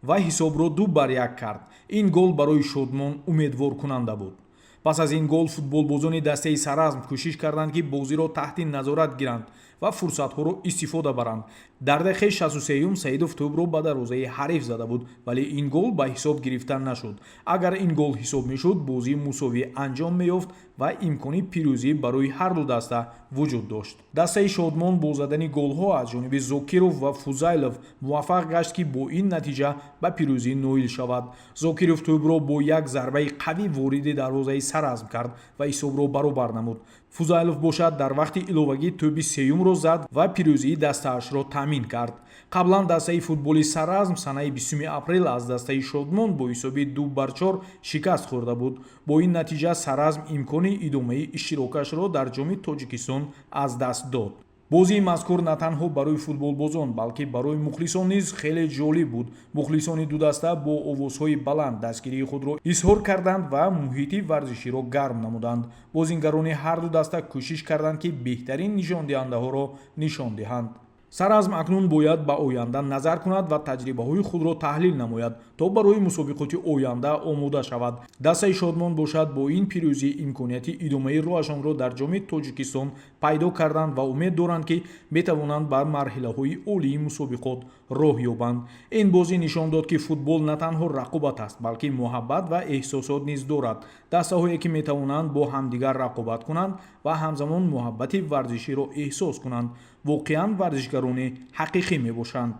ва ҳисобро 2-1 кард. Ин гол барои Шодмон умедворкунанда буд. Пас аз ин гол футболбозони дастаи Саразм кӯшиш карданд, ки бозиро таҳти назорат гиранд ва фурсатҳоро истифода баранд. Дар дақиқаи 63-юм Саидов тӯбро ба дарвозаи ҳариф зада буд, вале ин гол ба ҳисоб гирифта нашуд. Агар ин гол ҳисоб мешуд, бозӣ мусовӣ анҷом меёфт ва имкони пирӯзӣ барои ҳарду даста вуҷуд дошт. Дастаи Шодмон бо задани голҳо аз ҷониби Зокиров ва Фузайлов муваффақ гашт, ки бо ин натиҷа ба пирӯзӣ ноил шавад. Зокиров тӯбро бо як зарбаи қавӣ вориди дарвозаи Саразм кард ва ҳисобро баробар намуд. Фузайлов бошад, дар вақти иловагӣ тӯби сеюмро зад ва пирӯзии дастаашро таъмин кард. Қаблан дастаи футболи Саразм санаи 20 апрел аз дастаи Шодмон бо ҳисоби 2-4 шикаст хӯрда буд. Бо ин натиҷа Саразм имкони идомаи иштирокашро дар Ҷоми Тоҷикистон аз даст дод. Бозии мазкур на танҳо барои футболбозон, балки барои мухлисон низ хеле ҷолиб буд. Мухлисони ду даста бо овозҳои баланд дастгирии худро изҳор карданд ва муҳити варзиширо гарм намуданд. Бозингарони ҳарду даста кӯшиш карданд, ки беҳтарин нишондиҳандаҳоро нишон диҳанд. Саразм акнун бояд ба оянда назар кунад ва таҷрибаҳои худро таҳлил намояд, то барои мусобиқоти оянда омода шавад. Дастаи Шодмон бошад, бо ин пирӯзӣ имконияти идомаи роҳашонро дар Ҷоми Тоҷикистон пайдо карданд ва умед доранд, ки метавонанд ба марҳилаҳои олии мусобиқот роҳ ёбанд. Ин бозӣ нишон дод, ки футбол на танҳо рақобат аст, балки муҳаббат ва эҳсосот низ дорад. Дастаҳое, ки метавонанд бо ҳамдигар рақобат кунанд ва ҳамзамон муҳаббати варзиширо эҳсос кунанд. Воқеан, варзишгарони ҳақиқӣ мебошанд.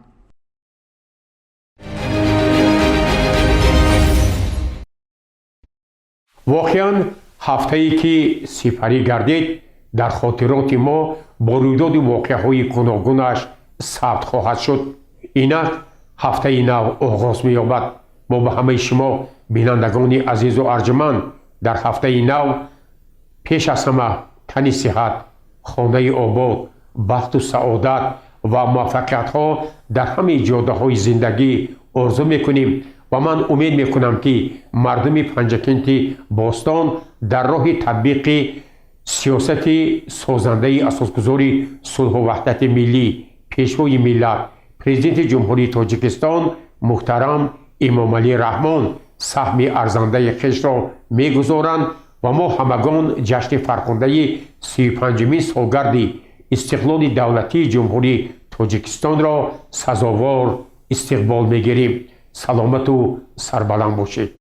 Воқеан, ҳафтае ки сипарӣ гардид, дар хотироти мо бо рӯйдоди воқеаҳои гуногунаш сабт хоҳад шуд. Инак ҳафтаи нав оғоз меёбад. Мо ба ҳамаи шумо, бинандагони азизу арҷуманд, дар ҳафтаи нав пеш аз ҳама тани сиҳат, хонаи обод, бахту саодат ва муваффақиятҳо дар ҳамаи ҷодаҳои зиндагӣ орзу мекунем ва ман умед мекунам, ки мардуми Панҷакенти бостон дар роҳи татбиқи сиёсати созандаи асосгузори сулҳу ваҳдати миллӣ, Пешвои миллат, Президенти Ҷумҳурии Тоҷикистон муҳтарам Эмомалӣ Раҳмон саҳми арзандаи хешро мегузоранд ва мо ҳамагон ҷашни фархундаи 35-умин солгарди истиқлоли давлатии Ҷумҳурии Тоҷикистонро сазовор истиқбол мегирем. Саломату сарбаланд бошед.